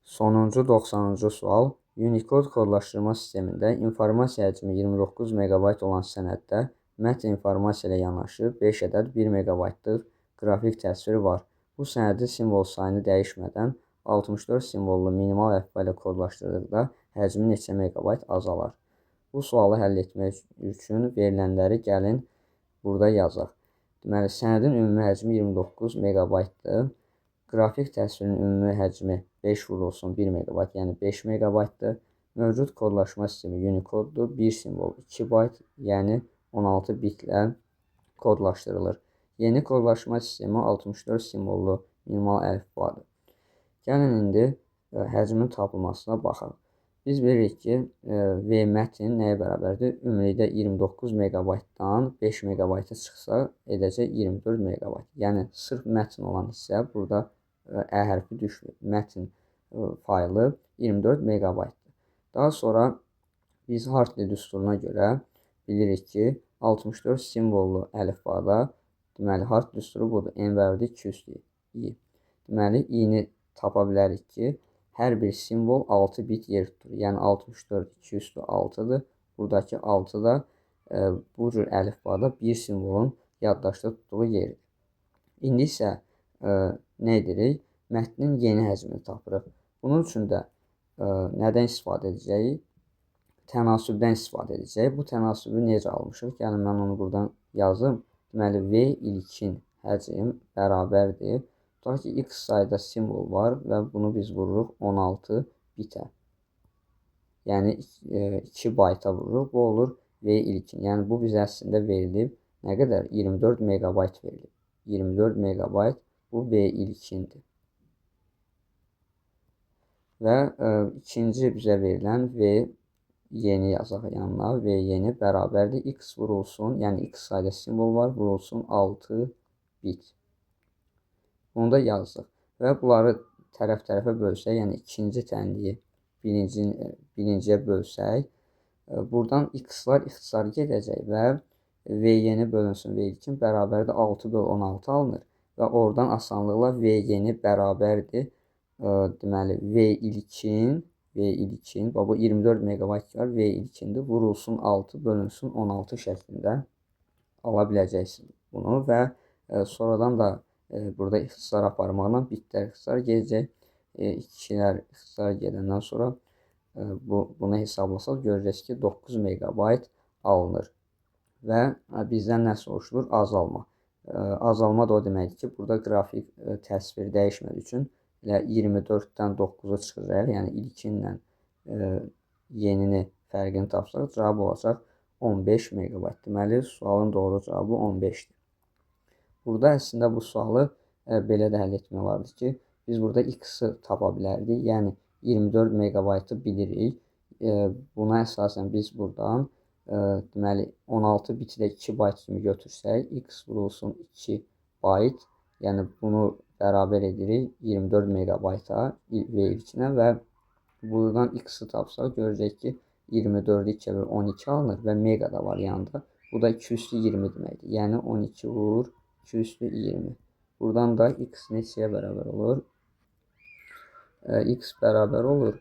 Sonuncu 90-cı sual. Unicode kodlaşdırma sistemində informasiya həcmi 29 MB olan sənəddə mətn informasiya ilə yanaşı 5 ədəd 1 MB-lıq qrafik təsvir var. Bu sənədi simvol sayını dəyişmədən 64 simvollu minimal əlifba ilə kodlaşdırdıqda həcmi neçə megabayt azalar? Bu sualı həll etmək üçün verilənləri gəlin burada yazaq. Deməli, sənədin ümumi həcmi 29 megabaytdır. Qrafik təsvirin ümumi həcmi 5,1 megabayt, yəni 5 megabaytdır. Mövcud kodlaşma sistemi Unicode-dur. Bir simvol 2 bayt, yəni 16 bitlə kodlaşdırılır. Yeni kodlaşma sistemi 64 simvollu minimal əlifbadır. Gəlin indi həcmin tapılmasına baxaq. Biz bilirik ki, V mətn nəyə bərabərdir? Ümumilikdə 29 megabaytdan 5 megabayta çıxsa edəcək 24 megabayt. Yəni, sırf mətn olan hissə burada Ə hərfi düşmür. Mətn faylı 24 megabaytdır. Daha sonra biz Hartley düsturuna görə bilirik ki, 64 simvollu əlifbada, deməli, Hartley düsturu budur. N bərabərdir 2 üstü i. Deməli, i-ni tapa bilərik ki, hər bir simvol 6 bit yer tutur. Yəni, 64 2 üstü 6-dır. Buradakı 6 da bu cür əlifbada bir simvolun yaddaşda tutduğu yerdir. İndi isə nə edirik? Mətnin yeni həcmini tapırıq. Bunun üçün də nədən istifadə edəcəyik? Tənasübdən istifadə edəcəyik. Bu tənasübü necə almışıq? Yəni, mən onu buradan yazım. Deməli, V ilkin həcm bərabərdir. Tutaq ki, x sayda simvol var və bunu biz vururuq 16 bitə. Yəni, 2 bayta vururuq. Bu olur V ilkin. Yəni, bu bizə əslində verilib. Nə qədər? 24 megabayt verilib. 24 megabayt bu V ilkindir. Və ikinci bizə verilən V yeni yazaq yanına. V yeni bərabərdir. X vurulsun, yəni X sayda simvol var, vurulsun 6 bit. Bunu da yazdıq. Və bunları tərəf-tərəfə bölsək, yəni ikinci tənliyi birinciyə bölsək, buradan X-lar ixtisar gedəcək və V yeni bölünsün V ilkin bərabərdir 6 böl 16 alınır və oradan asanlıqla V yeni bərabərdir. Deməli, V ilkin, bax, bu 24 megabayt var, V ilkindir, vurulsun 6 bölünsün 16 şəklində ala biləcəksiniz bunu və sonradan da burada ixtisar aparmaqla bitlər ixtisar gedəcək, ikilər ixtisar gedəndən sonra bunu hesablasaq görəcəksiniz ki, 9 megabayt alınır və bizdən nə soruşulur? Azalma. Azalma da o deməkdir ki, burada qrafik təsvir dəyişmədiyi üçün elə 24-dən 9-u çıxacaq, yəni ilkinlə yenini fərqini tapsaq, cavab olacaq 15 megabayt. Deməli, sualın doğru cavabı 15-dir. Burada əslində bu sualı belə də həll etmək olardı ki, biz burada x-i tapa bilərdik. Yəni, 24 megabaytı bilirik. Buna əsasən biz buradan deməli, 16 biti də 2 bayt kimi götürsək, x vurulsun 2 bayt, yəni bunu bərabər edirik 24 megabayta V ilkinə və buradan x-i tapsaq görəcək ki, 24-ü 2-yə böl 12 alınır və mega da var yanında. Bu da 2 üstü 20 deməkdir. Yəni 12 vur 2 üstü 20. Buradan da x neçəyə bərabər olur? X bərabər olur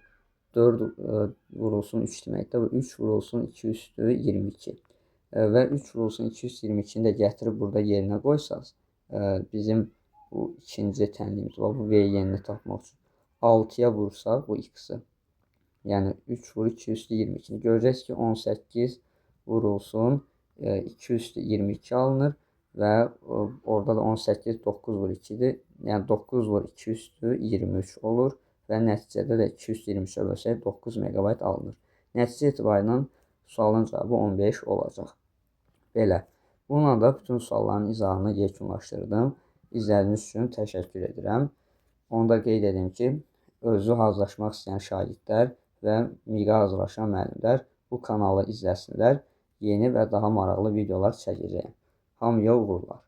4 vurulsun 3 deməkdir. Bu 3 vurulsun 2 üstü 22. Və 3 vurulsun 2 üstü 22-ni də gətirib burada yerinə qoysaq, bizim bu ikinci tənliyimiz var. Bu V yenini tapmaq üçün. 6-ya vursaq bu x-i. Yəni 3 vur 2 üstü 22-ni. Görəcəksiniz ki, 18 vurulsun 2 üstü 22 alınır və orada da 18 9 vur 2-dir. Yəni 9 vur 2 üstü 23 olur və nəticədə də 2 üstü 23-ə bölsək 9 megabayt alınır. Nəticə etibarıyla sualın cavabı 15 olacaq. Belə. Bununla da bütün sualların izahını yekunlaşdırdım. İzlədiyiniz üçün təşəkkür edirəm. Onu da qeyd edim ki, özü hazırlaşmaq istəyən şagirdlər və MİQ-ə hazırlaşan müəllimlər bu kanalı izləsinlər. Yeni və daha maraqlı videolar çəkəcəyəm. Hamıya uğurlar.